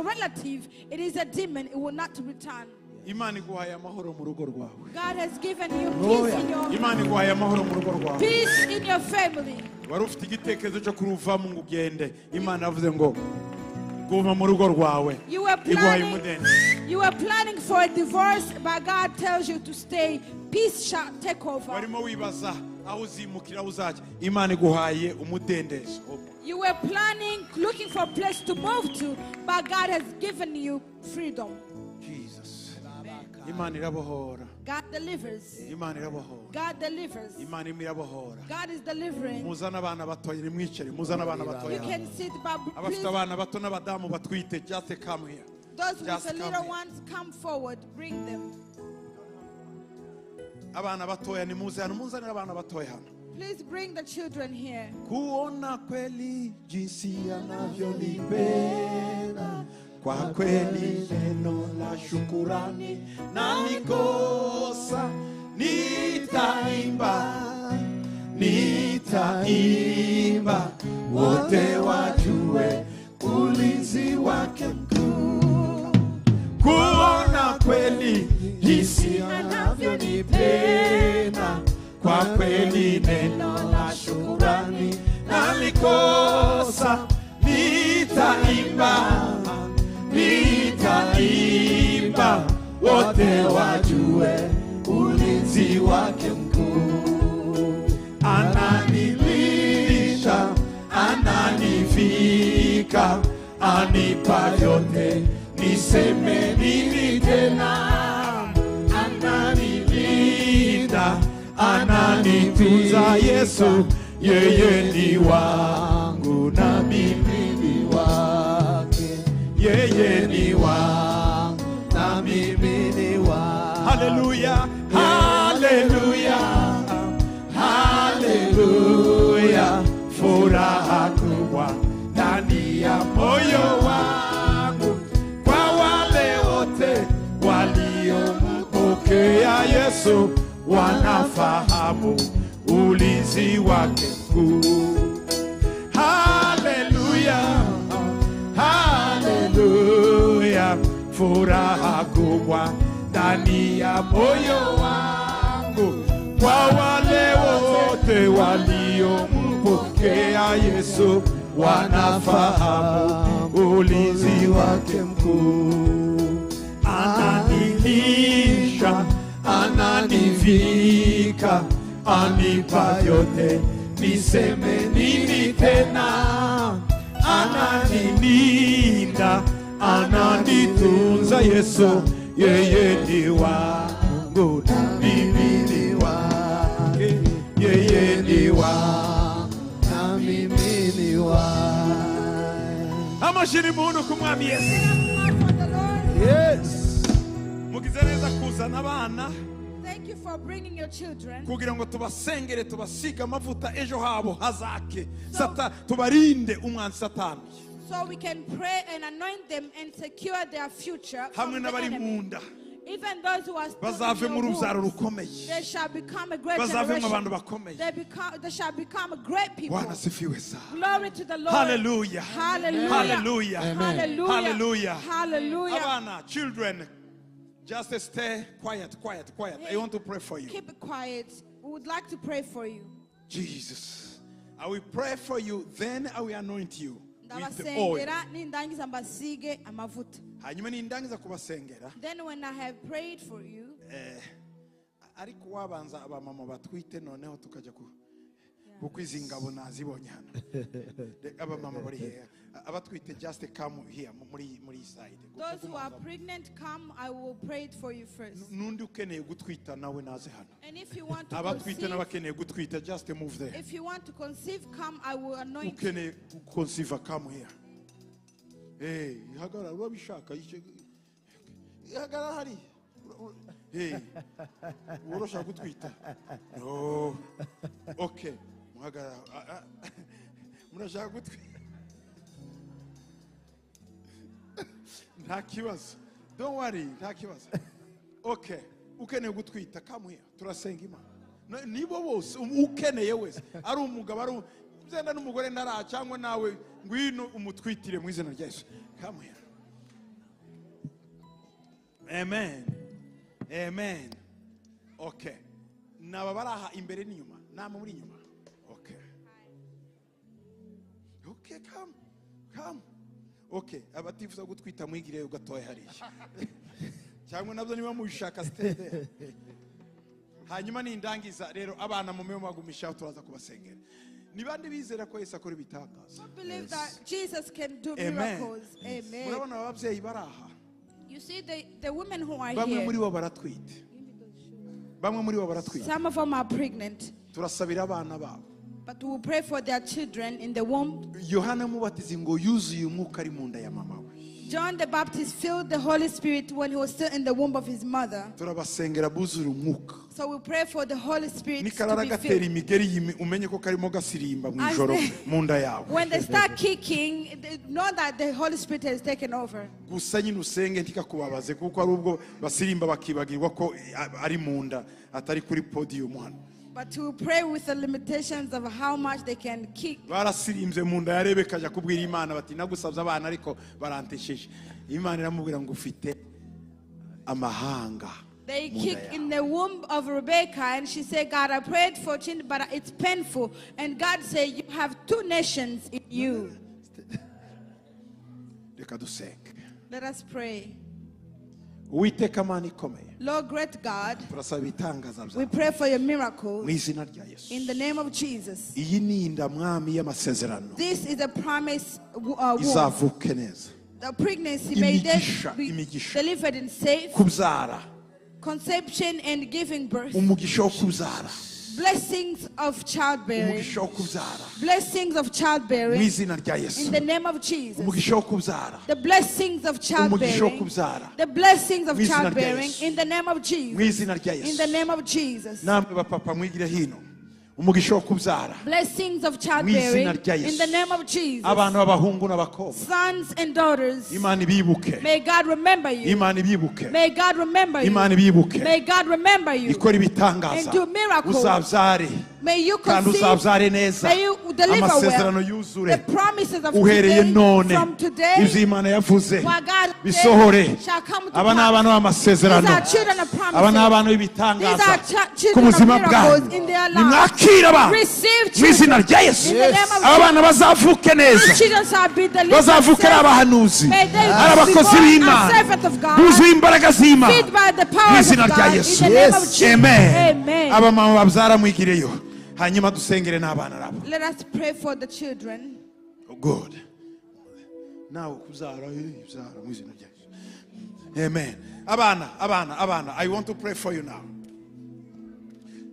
relative, it is a demon, it will not return. Imana iguhaye amahoro mu rugo rwawe. God has given you peace in your Imana iguhaye amahoro mu rugo rwawe. peace in your family. Wari ufite igitekerezo cyo kuruvamo ngo ugende. Imana yavuze ngo guma mu rugo rwawe. You were Iguhaye planning, umudende. you were planning for a divorce, but God tells you to stay. Peace shall take over. Warimo wibaza aho uzimukira aho uzajya. Imana iguhaye umudendezo. You were planning, looking for a place to move to, but God has given you freedom. Jesus. Imana irabohora. God delivers. Imana irabohora. God delivers. Imana irimo irabohora. God is delivering. Muzane abana batoya nimwicare. Muzane abana You batoya. can sit, but Abafite please, abana bato n'abadamu batwite just come here. those with Just the come little here. ones, come forward. Bring them. Abana batoya nimuze hano. Muzanire abana batoya hano. Please bring the children here. Kuona kweli jinsi anavyonipenda, kwa kweli neno la shukurani na nikosa, nitaimba, nitaimba, wote wajue ulinzi wake mkuu. Kuona kweli jinsi anavyonipenda, kwa kweli neno la shukurani nalikosa, nitaimba, nitaimba, wote wajue ulinzi wake mkuu. Ananivika, anipa vyote, niseme nini tena? Ananilinda, ananitunza Yesu, yeye ni wangu na mimi ni wake, yeye ni wangu na mimi ni wake. Haleluya, haleluya, haleluya, furaha kubwa ndani ya moyo wangu kwa wale wote waliompokea Yesu, wanafahamu ulinzi wake mkuu. Haleluya, haleluya, furaha kubwa ndani ya moyo wangu kwa wale wote waliompokea Yesu, wanafahamu ulinzi wake mkuu. Ananilisha, ananivika, anipa vyote, niseme nini tena? Ananilinda, ananitunza Yesu, yeye ni wangu na mimi ni wake, yeye ni wangu na mimi ni wake. Amashini muntu ku Mwami Yesu. Yes. Mugize neza kuzana abana. Thank you for bringing your children. Kugira ngo tubasengere, tubasige amavuta, ejo habo hazake. Sata tubarinde umwanzi Satani. So we can pray and anoint them and secure their future Hamwe from the n'abari enemy. mu nda. Even those who are still in Bazave your mu rubyaro womb, rukomeye. they shall become a great Bazavemo generation. abantu bakomeye. They shall become a great people. Bwana asifiwe sana. Glory to the Lord. Hallelujah. Hallelujah. Hallelujah. Hallelujah. Hallelujah. Hallelujah. Abana, children, just stay quiet, quiet, quiet. I want to pray for you. Keep it quiet. We would like to pray for you. Jesus, I will pray for you, then I will anoint you with the oil. Ndabasengera nindangiza mbasige amavuta. Hanyuma nindangiza kubasengera, Then when I have prayed for you, ariko wabanza abamama batwite, noneho tukajya ku kuko izi ngabo nazibonye hano. Abamama bari here, abatwite, just come here muri iyi side. Those who are pregnant, come. I will pray it for you first. N'undi ukeneye gutwita nawe naze hano. And if you want to Abatwite conceive, n'abakeneye gutwita, just move there. if you want to conceive, come. I will anoint you. Ukeneye guconceive, come here. Eh, hagarara urabishaka, hagarara hariya. Eh, urashaka gutwita? No. Okay, muhagarara. Ah, ah. Murashaka gutwita? Nta kibazo, don't worry, nta kibazo. Okay, ukeneye gutwita, come here, turasenga Imana. Nibo bose, ukeneye wese, ari umugabo, ari byenda n'umugore ntara, cyangwa nawe, ngwino umutwitire mu izina rya Yesu. Come here. Amen, amen. Okay, naba bari aha imbere n'inyuma, namwe muri inyuma. Okay, okay, come, come. Okay, abatifuza gutwita mwigire gatoya hariya, cyangwa nabyo niba mubishaka, stay there. Hanyuma nindangiza rero, abana mume bagumishaho, turaza kubasengera. Ni bande bizera ko Yesu akora ibitangaza? Who believe that Jesus can do Amen. miracles? Amen. Murabona aba babyeyi bari aha, You see the women who are bamwe muri here. bo baratwite, bamwe muri bo baratwite. Some of them are pregnant, Turasabira abana babo. but we will pray for their children in the womb. Yohana Mubatizi ngo yuzuye umwuka ari mu nda ya mama we. John the Baptist filled the Holy Spirit when he was still in the womb of his mother. Turabasengera buzure umwuka. So we pray for the Holy Spirit to Nikarara be gatera filled. imigeri yimi, umenye ko karimo gasirimba mu As ijoro mu nda yawe. When they start kicking, they know that the Holy Spirit has taken over. Gusa nyine usenge ntikakubabaze, kuko ari ubwo basirimba bakibagirwa ko ari mu nda, atari kuri podium hano. But we pray with the limitations of how much they can kick. Barasirimbye mu nda ya Rebeka, ajya kubwira Imana bati nagusabye abana ariko barantesheje. Imana iramubwira ngo ufite amahanga They mu nda kick yawe. in the womb of Rebecca, and she said, "God, I prayed for children, but it's painful." And God said, "You have two nations in you." Reka dusenge. Let us pray. Uwiteka Mana ikomeye, Lord, great God, turasaba ibitangaza we byawe pray for your mu miracles izina rya Yesu. in the name of Jesus. Iyi ni inda mwami y'amasezerano This is a promise womb. izavuke neza. The pregnancy may then Imigisha, be imigisha. delivered in safe Kubyara, conception and giving birth. umugisha wo kubyara, Blessings of childbearing. umugisha wo kubyara Blessings of mu childbearing izina rya Yesu. in the name of Jesus. Umugisha wo kubyara, The blessings of umugisha wo childbearing. kubyara The blessings of Mu izina rya childbearing Yesu. in the name of mu Jesus. izina rya In the Yesu. name of Jesus. Namwe bapapa mwigire hino, umugisha wo kubyara Blessings of mu childbearing izina rya in the Yesu. name of Jesus. Abana b'abahungu n'abakobwa, Sons and daughters, Imana ibibuke, may God remember you. Imana ibibuke, May God remember you. Imana ibibuke, May God remember you. ikora ibitangaza. And do miracles. Uzabyare May you kandi conceive. uzabyare neza, May you deliver amasezerano well. yuzure The promises of uhereye today, none, from today, ibyo Imana yavuze what God said bisohore. shall come to Aba ni pass. abana b'amasezerano, These are children of aba ni promises. abana These b'ibitangaza are ku children of buzima miracles bwanyu. in their lives. Nimwakire abana Receive mu izina children rya Yesu. in the name of Aba bana bazavuke neza, These children shall be delivered. bazavuke ari safe. abahanuzi, May they ari be abakozi born as b'Imana, servants of God, buzuye imbaraga z'Imana filled by the mu powers izina of rya God in Yesu. the name of Jesus. Amen. Amen. Abamama babyara mwigireyo, hanyuma dusengere n'abana nabo. Let us pray for the children. Good. Nawe kubyara, byara mu izina rya Yesu. Amen. Abana, abana, abana, I want to pray for you now.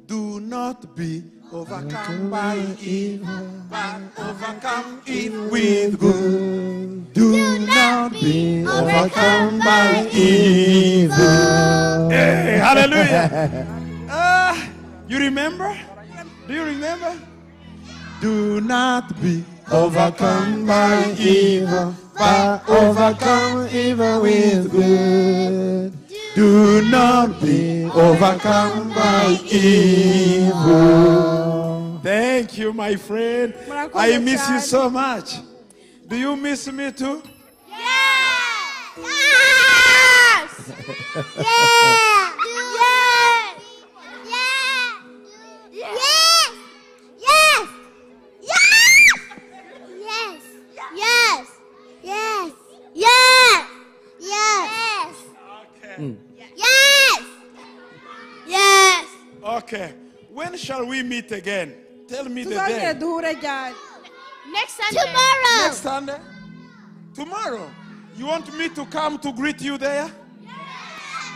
Do not be overcome by evil, but overcome evil with good. Do not be overcome by evil. Hey, hallelujah. You remember? Do you remember? Do not be Overcome by evil, but overcome evil with good. Do not be overcome by evil. Thank you, my friend. I miss you so much. Do you miss me too? Yes! Yes! Yeah! Yes! Yeah! Yes! Yes! Yes! Yes! Yes! Yes! Yes! Okay. Yes! Yes! Okay. When shall we meet again? Tell me the Tuzongere day. duhure ryari? Next Sunday. Tomorrow. Next Sunday? Tomorrow. You want me to come to greet you there?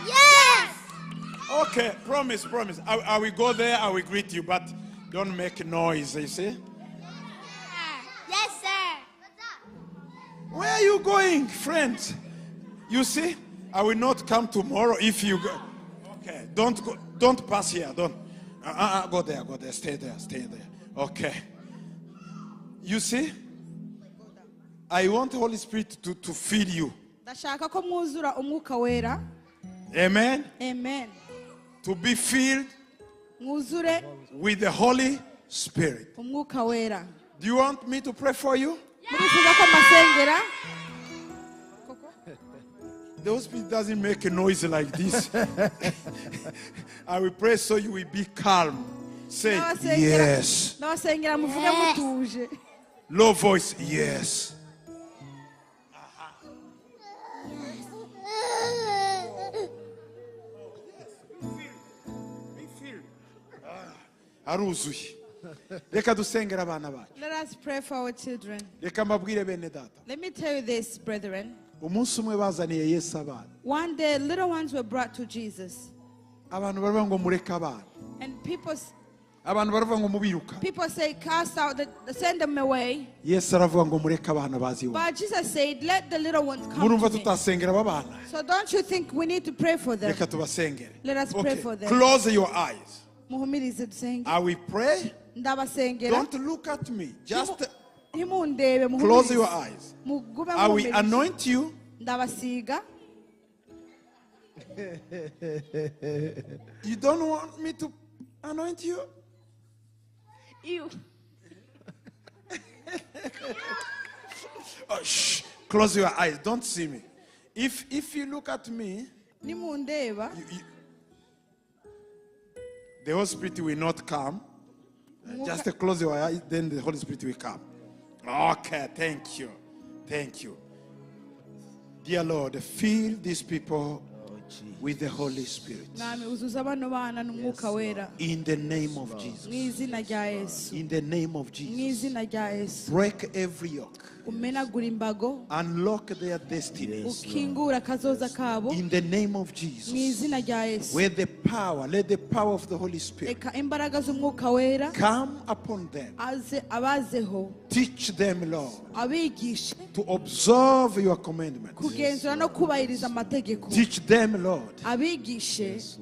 Yes! Okay, promise, promise. I will go there, I will greet you, but don't make noise, you see? Yes, sir. Where are you going, friends? You see, I will not come tomorrow if you go. Okay, don't go, don't pass here, don't. Go there, go there, stay there, stay there. Okay. You see, I want the Holy Spirit to fill you. Ndashaka ko mwuzura umwuka wera. Amen. Amen. To be filled Mwuzure with the Holy Spirit. umwuka wera. Do you want me to pray for you? Murifuza ko mbasengera? The Holy Spirit doesn't make a noise like this. I will pray so you will be calm. Say, Ndabasengera- yes. Ndabasengera muvuge mutuje. Low voice, yes. Aruzuye. Reka dusengere abana bacu. Let us pray for our children. Reka mbabwire bene data. Let me tell you this, brethren. Umunsi umwe bazaniye Yesu abana. One day, little ones were brought to Jesus. Abantu baravuga ngo mureke abana. And people, Abantu baravuga ngo mubiruka. people say, cast out, send them away. Yesu aravuga ngo mureke abana bazi iwawe. But Jesus said, let the little ones come Murumva to me. tutasengera aba bana. So don't you think we need to pray for them? Reka tubasengere. Let us pray Okay. for them. Close your eyes. Muhumirize dusenge. I will pray. Ndabasengera. Don't look at me. Just Ntimundebe, close muhumirize. your eyes. Mugume I will muhumirije. anoint you. Ndabasiga. You don't want me to anoint you? Ew. Oh, shh. Close your eyes. Don't see me. If you look at me, Nimundeba, the Holy Spirit will not come. Just close your eyes, then the Holy Spirit will come. Okay, thank you. Thank you. Dear Lord, fill these people with the Holy Spirit. Mwami uzuza bano bana n'umwuka wera. In the name of Jesus. Mu izina rya Yesu. In the name of Mu Jesus. izina rya Yesu. Break every yoke. Umenagura imbago. Unlock their destiny. Ukingura akazoza kabo. In the name of Mu Jesus. izina rya Yesu. Where the power, let the power of the Holy Spirit Reka imbaraga z'umwuka wera come upon them. aze abazeho. Teach them, Lord, Abigishe to observe your commandments. kugenzura no kubahiriza amategeko. Teach them, Lord, Abigishe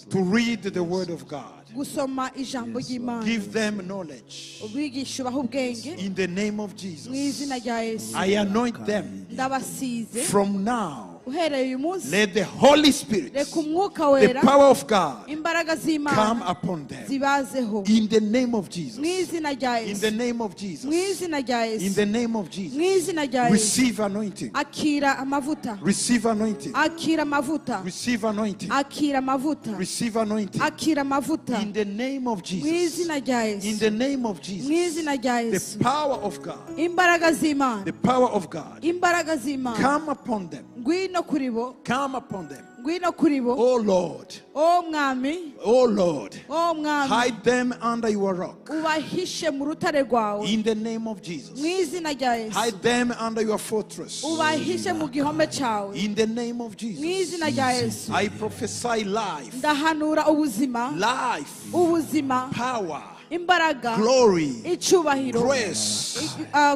to read the word of God. gusoma ijambo ry'Imana. Give them knowledge. Ubigishe ubahe ubwenge. In the name of Mu Jesus. izina rya Yesu. I anoint them Ndabasize from now. uhereye uyu munsi. Let the Holy Spirit, Reka umwuka the wera power of God, imbaraga come z'Imana upon them. zibazeho. In the name of Mu Jesus. izina rya In the Yesu. name of Mu Jesus. izina rya In Yesu. the name of Mu Jesus. izina rya Yesu. Receive anointing. Akira amavuta. Receive anointing. Akira amavuta. Receive anointing. Akira amavuta. Receive anointing. Akira amavuta. In the name of Mu Jesus. izina rya In Yesu. the name of Mu Jesus. izina rya The Yesu. power of God. Imbaraga z'Imana. The power of God. Imbaraga z'Imana. Come upon them. Ngwino kuri bo. Come upon them. Ngwino kuri bo. Oh Lord. O Mwami. Oh Lord. O Mwami. Hide them under your rock. Ubahishe mu rutare rwawe. In the name of Jesus. Mu izina rya Yesu. Hide them under your fortress. Ubahishe mu gihome cyawe. In the name of Mu Jesus. izina rya Yesu. I prophesy life. Ndahanura ubuzima. Life. Ubuzima. Power. Imbaraga. Glory. Icyubahiro. Grace.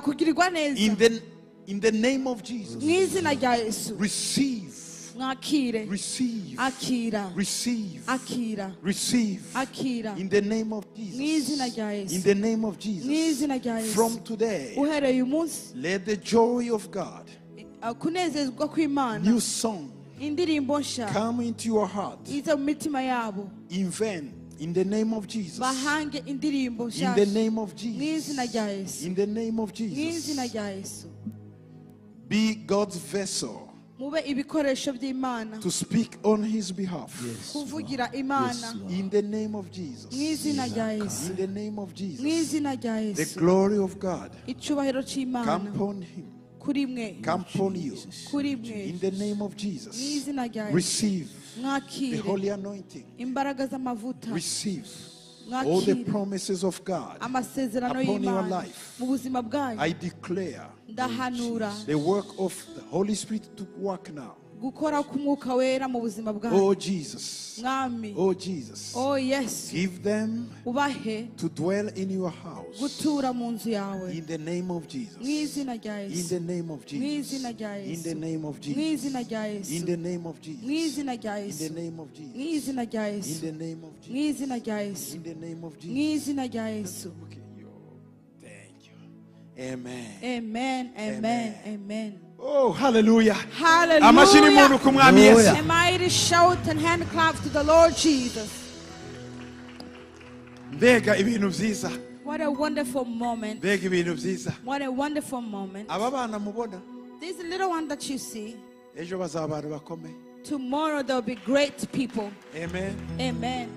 Kugirirwa neza. In the name of Jesus. Mu izina rya Yesu. Receive. Mwakire. Receive. Akira. Receive. Akira. Receive. Akira. In the name of Mu izina Jesus. rya Yesu. In the name of Mu Jesus. izina rya Yesu. From today, Uhereye uyu munsi let the joy of God, kunezezwa kw'Imana, new song, indirimbo nshya come into your heart. ize mu mitima yabo. Invent in the name of Jesus. Bahange indirimbo In nshya the name of mu izina Jesus. rya Yesu. In the name of Mu izina Jesus. rya Yesu. Be God's vessel Mube ibikoresho by'Imana to speak on his behalf. kuvugira Imana In the name of Jesus. mu izina rya Yesu. In the name of Mu Jesus. izina rya The Yesu. glory of God Icyubahiro come cy'Imana upon him. kuri mwe. Come upon you. Kuri mwe. In the name of Mu Jesus. izina rya Yesu. Receive the Mwakire holy anointing. imbaraga z'amavuta. Receive all the Mwakire promises of God. amasezerano upon your y'Imana life. mu buzima bwanyu. I declare Ndahanura the work of the Holy Spirit to work now. gukora k'umwuka wera mu buzima bwanyu. Oh Jesus. Mwami. Oh Jesus. Oh Yesu. Give them Ubahe to dwell in your house. gutura mu nzu yawe. In the name of Jesus. Mu izina rya In Yesu. the name of Mu Jesus. izina rya In the Yesu. name of Mu Jesus. izina rya Yesu. In the name of Mu Jesus. izina rya In Yesu. the name of Mu Jesus. izina rya In Yesu. the name of Mu Jesus. izina rya Yesu. In the name of Mu Jesus. izina rya Yesu. Okay, yo. Thank you. Amen. Amen. Amen. Amen. Amen. Oh, hallelujah. Amashyi Hallelujah. muntu ku mwami Yesu. A mighty shout and hand clap to the Lord Jesus. Mbega ibintu byiza. What a wonderful moment. Mbega ibintu byiza. What a wonderful moment. Aba bana mubona This little one that you see, ejo bazaba abantu bakomeye. tomorrow they'll be great people. Amen. Amen.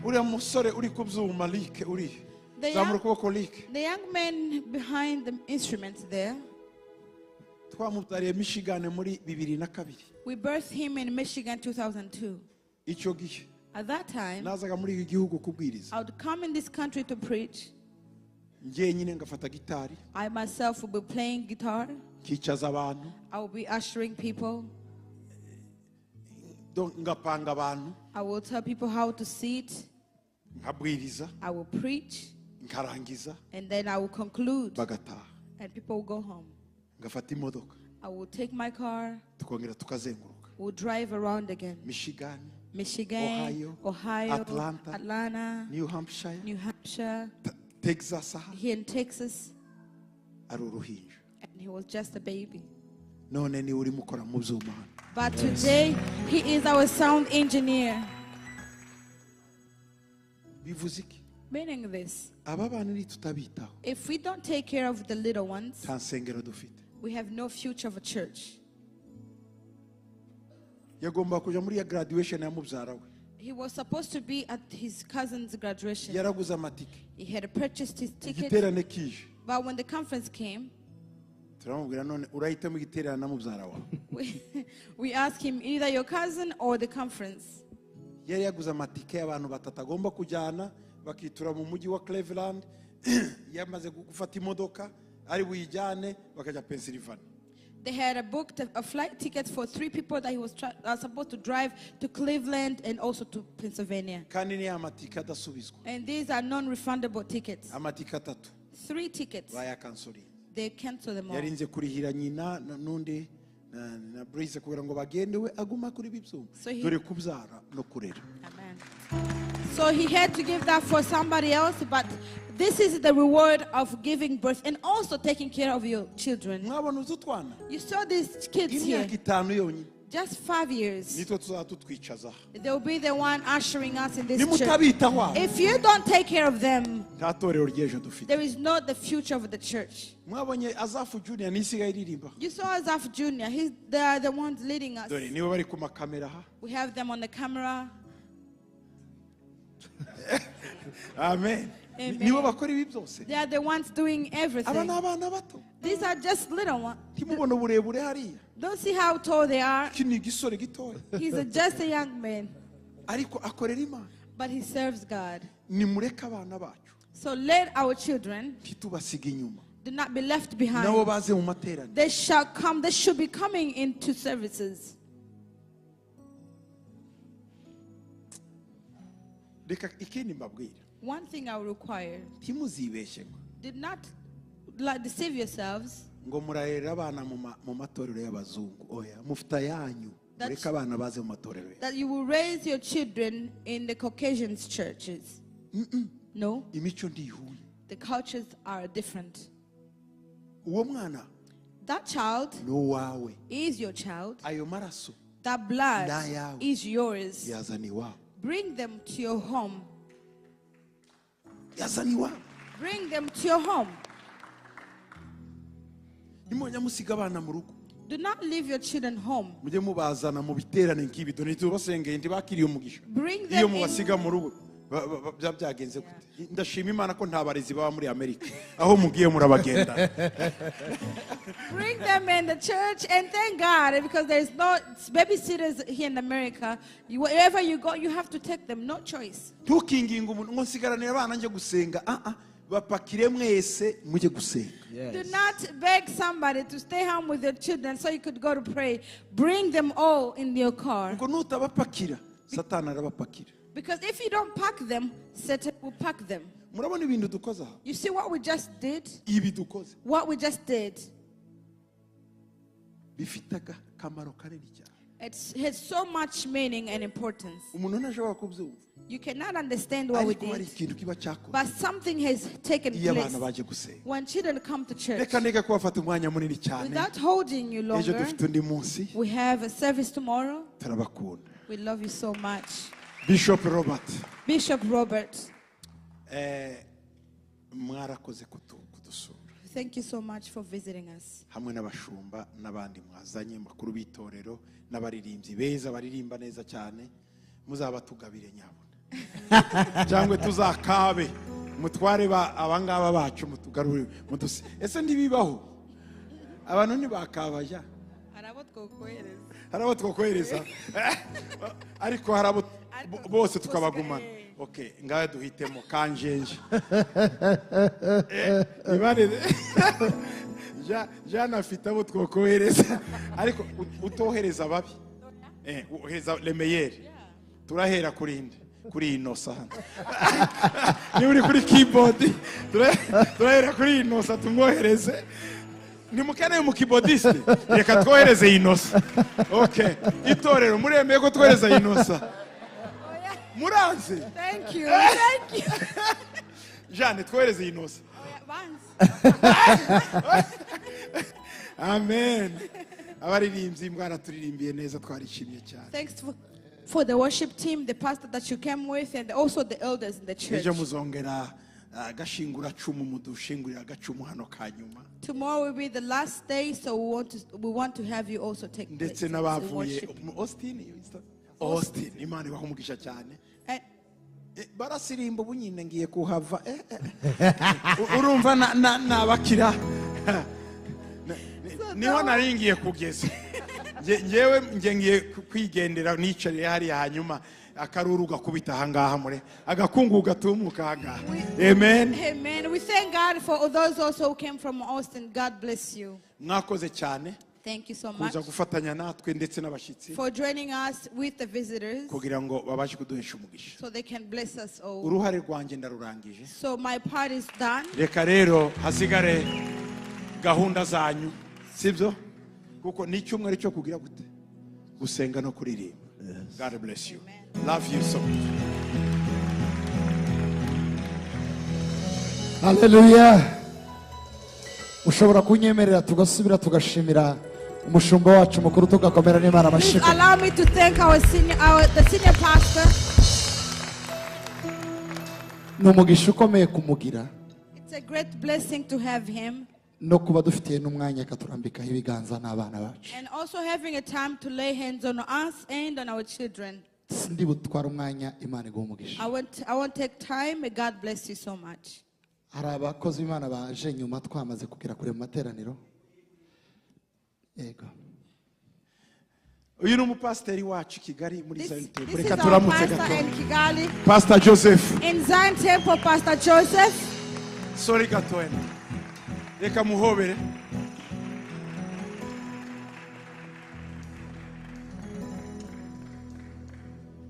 Uriya musore uri ku byuma like uri. The Zamura young, ukuboko like. the young man behind the instruments there, Twamubyariye Michigan muri 2002. we birthed him in Michigan 2002. Icyo gihe At that time, nazaga muri iki gihugu kubwiriza. I would come in this country to preach. Njyenyine ngafata gitari, I myself will be playing guitar. nkicaza abantu, I will be ushering people. ngapanga abantu, I will tell people how to sit. nkabwiriza, I will preach. nkarangiza, And then I will conclude. bagataha. And people will go home. Ngafata imodoka, I will take my car. tukongera tukazenguruka. We'll drive around again. Michigan, Michigan, Ohio, Ohio, Atlanta, Atlanta, New Hampshire, New Hampshire, Texas aha, here in Texas. ari uruhinja. And he was just a baby. None niwe urimo ukora mu byuma hano. But today, he is our sound engineer. Bivuze iki? Meaning this, Aba bana nitutabitaho, if we don't take care of the little ones, nta nsengero dufite. we have no future of a church. Yagomba kuja muri ya graduation ya mubyara we. He was supposed to be at his cousin's graduation. Yaraguze amatike. He had purchased his ticket. Igiterane kije. But when the conference came, Turamubwira none urahitamo igiterane na mubyara wawe. We asked him either your cousin or the conference. Yari yaguze amatike y'abantu batatu agomba kujyana bakitura mu mujyi wa Cleveland yamaze gufata imodoka ari buyijyane bakajya Pennsylvania. They had booked a flight ticket for 3 people that he was supposed to drive to Cleveland and also to Pennsylvania. Kandi ni amatike adasubizwa. And these are non-refundable tickets. Amatike atatu. 3 tickets. Bayakansoriye. They canceled them all. Yarinze kurihira nyina n'undi na Breeze kugira ngo bagende we aguma kuri bibyuma. Dore kubyara no kurera. Amen. So he had to give that for somebody else, but this is the reward of giving birth and also taking care of your children. You saw these kids here. Just 5 years. They will be the one ushering us in this church. If you don't take care of them, there is not the future of the church. You saw Azaf Jr. They are the ones leading us. We have them on the camera. Amen. Amen. They are the ones doing everything. These are just little ones. Don't see how tall they are. He's just a young man. But he serves God. So let our children do not be left behind. They shall come. They should be coming into services. One thing I will require. Did not deceive yourselves. That you will raise your children in the Caucasian churches. No. The cultures are different. That child is your child. That blood is yours. Bring them to your home. Bring them to your home. Do not leave your children home. Bring them in. Bring them in the church and thank God, because there is no babysitters here in America. Wherever you go, you have to take them. No choice. Do not beg somebody to stay home with your children so you could go to pray. Bring them all in your car. Because if you don't pack them, Satan will pack them. You see what we just did? What we just did. It has so much meaning and importance. You cannot understand what we did. But something has taken place when children come to church. Without holding you longer, we have a service tomorrow. We love you so much. Bishop Robert. Bishop Robert. Thank you so much for visiting us. Hamwe n'abashumba n'abandi mwazanye makuru bitorero n'abaririmbyi beza baririmba neza cyane muzabatugabire nyabona cyangwa tuzakabe mutware abangaba bacu mutugarure muduse ese ndibibaho abantu ntibakabaja harabo twokohereza ariko harabo bose tukabagumana. Okay, ngaye duhitemo kanjenje. Ibane Jana afite abo twokohereza ariko utohereza babi. Ohereza le meilleur. Turahera kuri inde kuri Inosa hano. Ni uri kuri keyboard. Turahera kuri Inosa tumwohereze. Nimukane mu keyboardiste reka twohereze Inosa. Okay, itorero muremeye ko twohereza Inosa. Muranze. Thank you. Thank you. Jeanne, twohereze Inosa. Amen. Abaririmbyi mwaraturirimbiye neza twarishimye cyane. Thanks for the worship team, the pastor that you came with, and also the elders in the church. Ejo muzongera gashingura cumu mudushingurira gacumu hano kanyuma. Tomorrow will be the last day, so we want to have you also take place. Ndetse n'abavuye Austin, Imana ibahe umugisha cyane. Barasirimba ubu nyine ngiye kuhava. Urumva nabakira. Niho nari ngiye kugeza. Ngewe nge ngiye kwigendera nicariye hariya, hanyuma akaruru gakubita ahangaha, mure agakungu gatumuka ahangaha. Amen. Amen. We thank God for those also who came from Austin. God bless you. Mwakoze cyane Thank you so much kuza gufatanya natwe ndetse n'abashyitsi for joining us with the visitors kugira ngo babashe kuduhesha umugisha. So they can bless us all. Uruhare rwanjye ndarurangije. So my part is done. Reka rero hasigare gahunda zanyu, sibyo? Kuko ni icyumweru cyo kugira gute? Gusenga no kuririmba. God bless you. Love you so much. Haleluya. Ushobora kunyemerera tugasubira tugashimira umushumba wacu mukuru, tugakomera n'Imana Please amashyi. Allow me to thank the senior pastor. Ni umugisha ukomeye kumugira It's a great blessing to have him no kuba dufitiye n'umwanya akaturambikaho ibiganza n'abana bacu. And also having a time to lay hands on us and on our children. Sindi butwara umwanya, Imana iguha umugisha. I won't take time. May God bless you so much. Hari abakozi b'Imana baje nyuma twamaze kugera kure mu materaniro, yego. Uyu ni umupasiteri wacu i Kigali muri This, Zion Temple. This Reka is our turamutse pastor gato. In Kigali. Pastor Joseph. In Zion Temple, Pastor Joseph. Sorry gatoya, reka muhobere.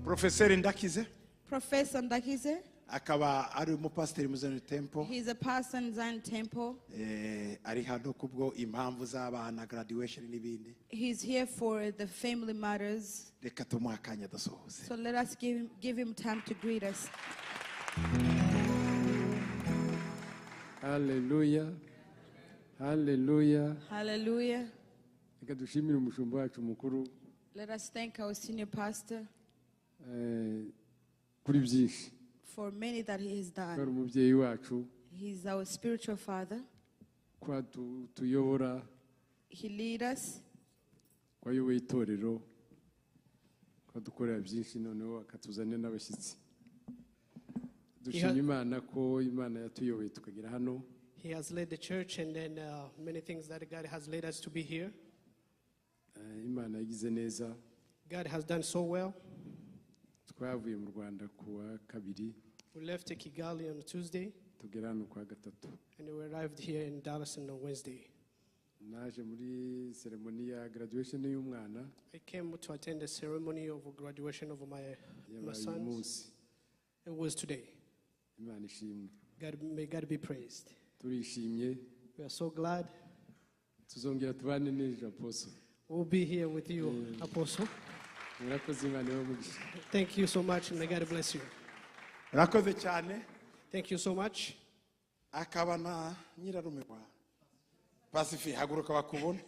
Profeseri Ndakize Professor Ndakize. Akaba ari umupasiteri muri Zion Temple. He's a pastor in Zion Temple. Eh, ari hano kubwo impamvu z'abana, graduation n'ibindi. He's here for the family matters. Reka tumuhe akanya adasohoze. So let us give him time to greet us. Haleluya, haleluya. Hallelujah. Reka dushimire umushumba wacu mukuru Let us thank our senior pastor eh, kuri byinshi for many that he has ko ari done. Umubyeyi wacu He's our spiritual father. Ko atuyobora He leads us. Ko ayoboye itorero, ko adukorera byinshi, noneho akatuzanira n'abashyitsi. Dushima Imana ko Imana yatuyoboye tukagera hano. He has led the church and then many things that God has led us to be here. Eh, Imana yagize neza. God has done so well. Twavuye mu Rwanda ku wa kabiri We left Kigali on Tuesday tugera hano ku wa gatatu. And we arrived here in Dallas on Wednesday. Naje muri ceremony ya graduation y'umwana I came to attend the ceremony of graduation of my yabaye uyu sons. Munsi. It was today. Imana ishimwe. God, may God be praised. Turishimye. We are so glad. Tuzongera tubane n'ejo, Apostle. We'll be here with you, Apostle. Murakoze, Imana ibahe umugisha. Thank you so much, and may God bless you. Murakoze cyane. Thank you so much. Akaba na nyirarume wa Pacifique, haguruka bakubone.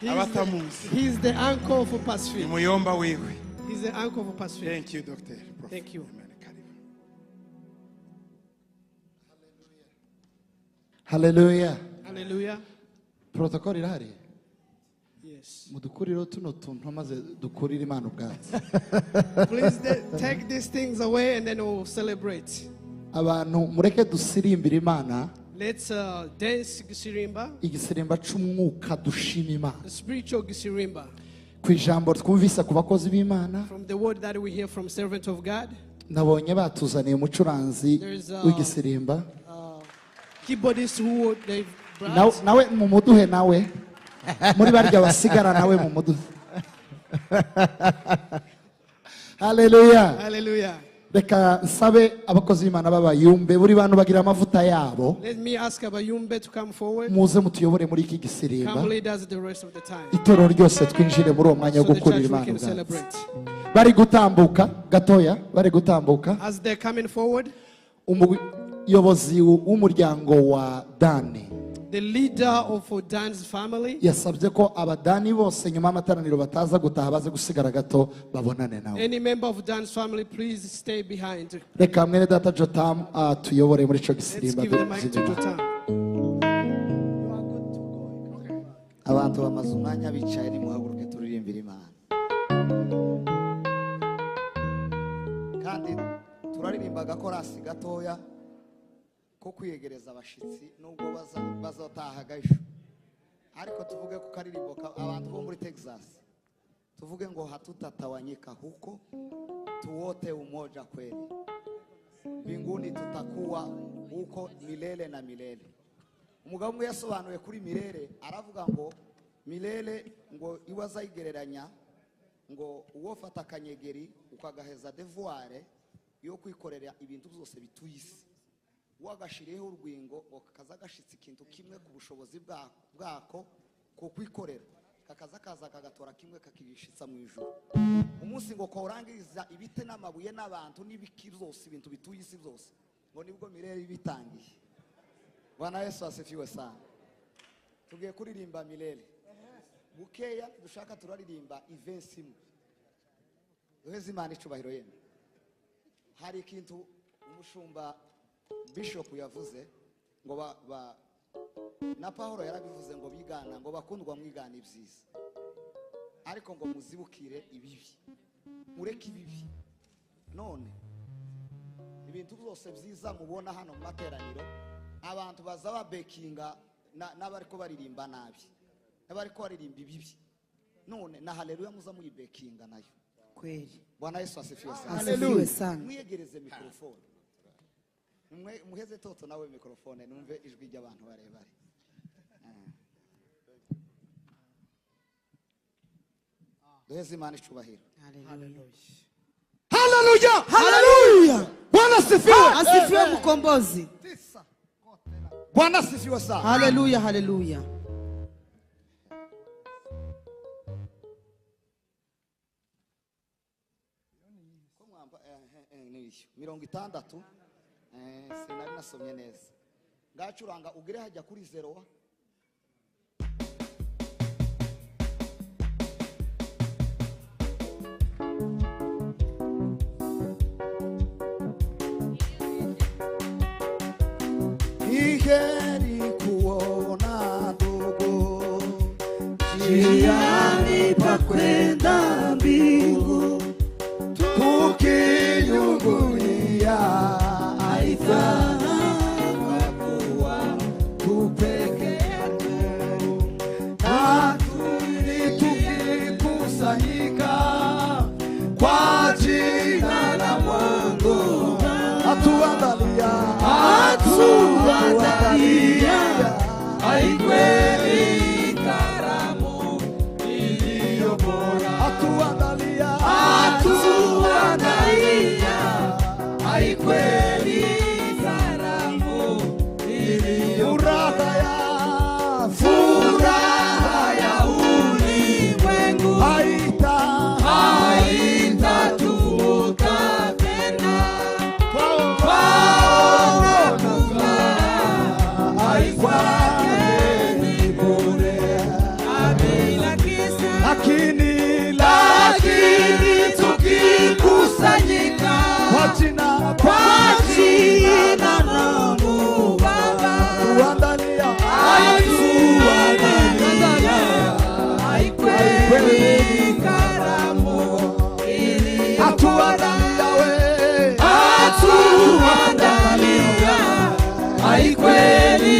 He's Abatamuzi. He's the uncle for Pacific. Ni muyomba wiwe. He's the uncle for Pacific. Thank you, Doctor. Prof. Thank you. Amen. Karibu. Haleluya. Hallelujah. Protocol irahari. Yes. Mudukuriro tuno tuntu maze dukurire Imana ubwatsi. Please take these things away and then we'll celebrate. Abantu mureke dusirimbire Imana. Let's dance Gisirimba, Igisirimba c'umwuka, dushima Imana the spiritual Gisirimba. Ku ijambo twumvise ku bakozi b'Imana. From the word that we hear from servant of God, Nabonye batuzaniye umucuranzi There's, w'igisirimba. Keyboardist who they've brought. Nawe nawe mumuduhe, nawe muri barya basigara, nawe mumuduhe. Haleluya. Hallelujah. Reka nsabe abakozi b'Imana b'abayumbe, buri bantu bagira amavuta yabo. Let me ask Abayumbe to come forward. Muze mutuyobore muri iki gisirimba. Come lead us the rest of the time. Itorero ryose twinjire muri uwo mwanya wo So the gukurira church we Imana can ubwatsi. Celebrate. Bari gutambuka gatoya, bari gutambuka. As they're coming forward, Umuyobozi w'umuryango wa Dani the leader of Dan's family, yasabye ko abadani bose nyuma y'amateraniro bataza gutaha, baze gusigara gato babonane nawe. Any member of Dan's family, please stay behind. Reka mwene data Jotamu atuyobore muri icyo Let's gisirimba. Give the mic to Jotam. Abantu bamaze umwanya bicaye, nimuhaguruke turirimbire Imana kandi turaririmba agakorasi gatoya ko kwiyegereza abashyitsi nubwo baza- bazotahaga ejo. Ariko tuvuge ku karirimbo abantu bo muri Texas, tuvuge ngo hatutatawanyika huko, tuwote umoja kweli, mbinguni tutakuwa huko milele na milele. Umugabo umwe yasobanuye kuri milele, aravuga ngo milele ngo iwazayigereranya ngo uwo fata akanyegeri ukagaheza devoir yo kwikorera ibintu byose bituye isi, wagashiriyeho urwingo ngo kakaza gashitse ikintu kimwe ku bushobozi bwako ko kwikorera, kakaza kaza kagatora kimwe kakigishitsa mu ijuru. Umunsi ngo korangiriza ibite n'amabuye n'abantu n'ibiki byose ibintu bituye isi byose, ngo nibwo milele bitangiye. Bwana Yesu asifiwe sana. Tugiye kuririmba milele bukeya, dushaka turaririmba ivensi imwe. Duheze Imana icubahiro yemwe. Hari ikintu umushumba Bishop yavuze ngo na Pawulo yarabivuze ngo bigana, ngo bakundwa mwigana ibyiza, ariko ngo muzibukire ibibi, mureke ibibi. None ibintu byose byiza mubona hano mu materaniro, abantu baza babekinga n'abariko baririmba nabi, n'abariko baririmba ibibi. None na haleluya muza muyibekinga nayo kweli. Bwana Yesu asifiwe sana. Asifiwe sana. Mwiyegereze mikrofone, muheze toto nawe mikrofone, numve ijwi ry'abantu barebare. Duheze Imana icubahiro. Haleluya. Haleluya. Haleluya. Bwana asifiwe. Asifiwe mkombozi. Bwana asifiwe sana. Haleluya, haleluya. Ko mwamba mirongo itandatu, sinari nasomye neza. Ngacuranga ugire hajya kuri 0. Heri kuona ndugu njiani pa kwenda mbingu, tukinyungulia aidha kuwa tupeke yetu, na tukikusanyika kwa jina la Mungu atuandalia, atuandalia aikweli karamu iliyo bora, atuandalia, atuandalia aikweli karamu iliyo furaha ya, furaha ya ulimwengu haita, haitatuvuka tena, lakini tukikusanyika kwa jina, kwa jina la Mungu Baba, tuandalia, atuandalia aikweli karamu ili atuandalia, we atuandalia aikweli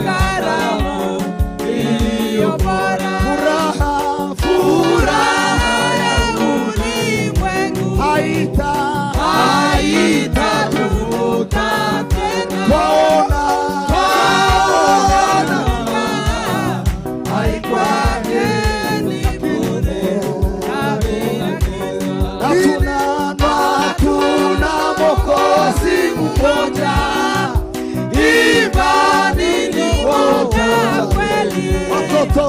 karamu iliyo bora, furaha, furaha ya ulimwengu haita, haitatuvuka tena, twaona, twaona haikwake ni bure, hatuna, hatuna Mwokozi mmoja, imani ni moja kweli, watoto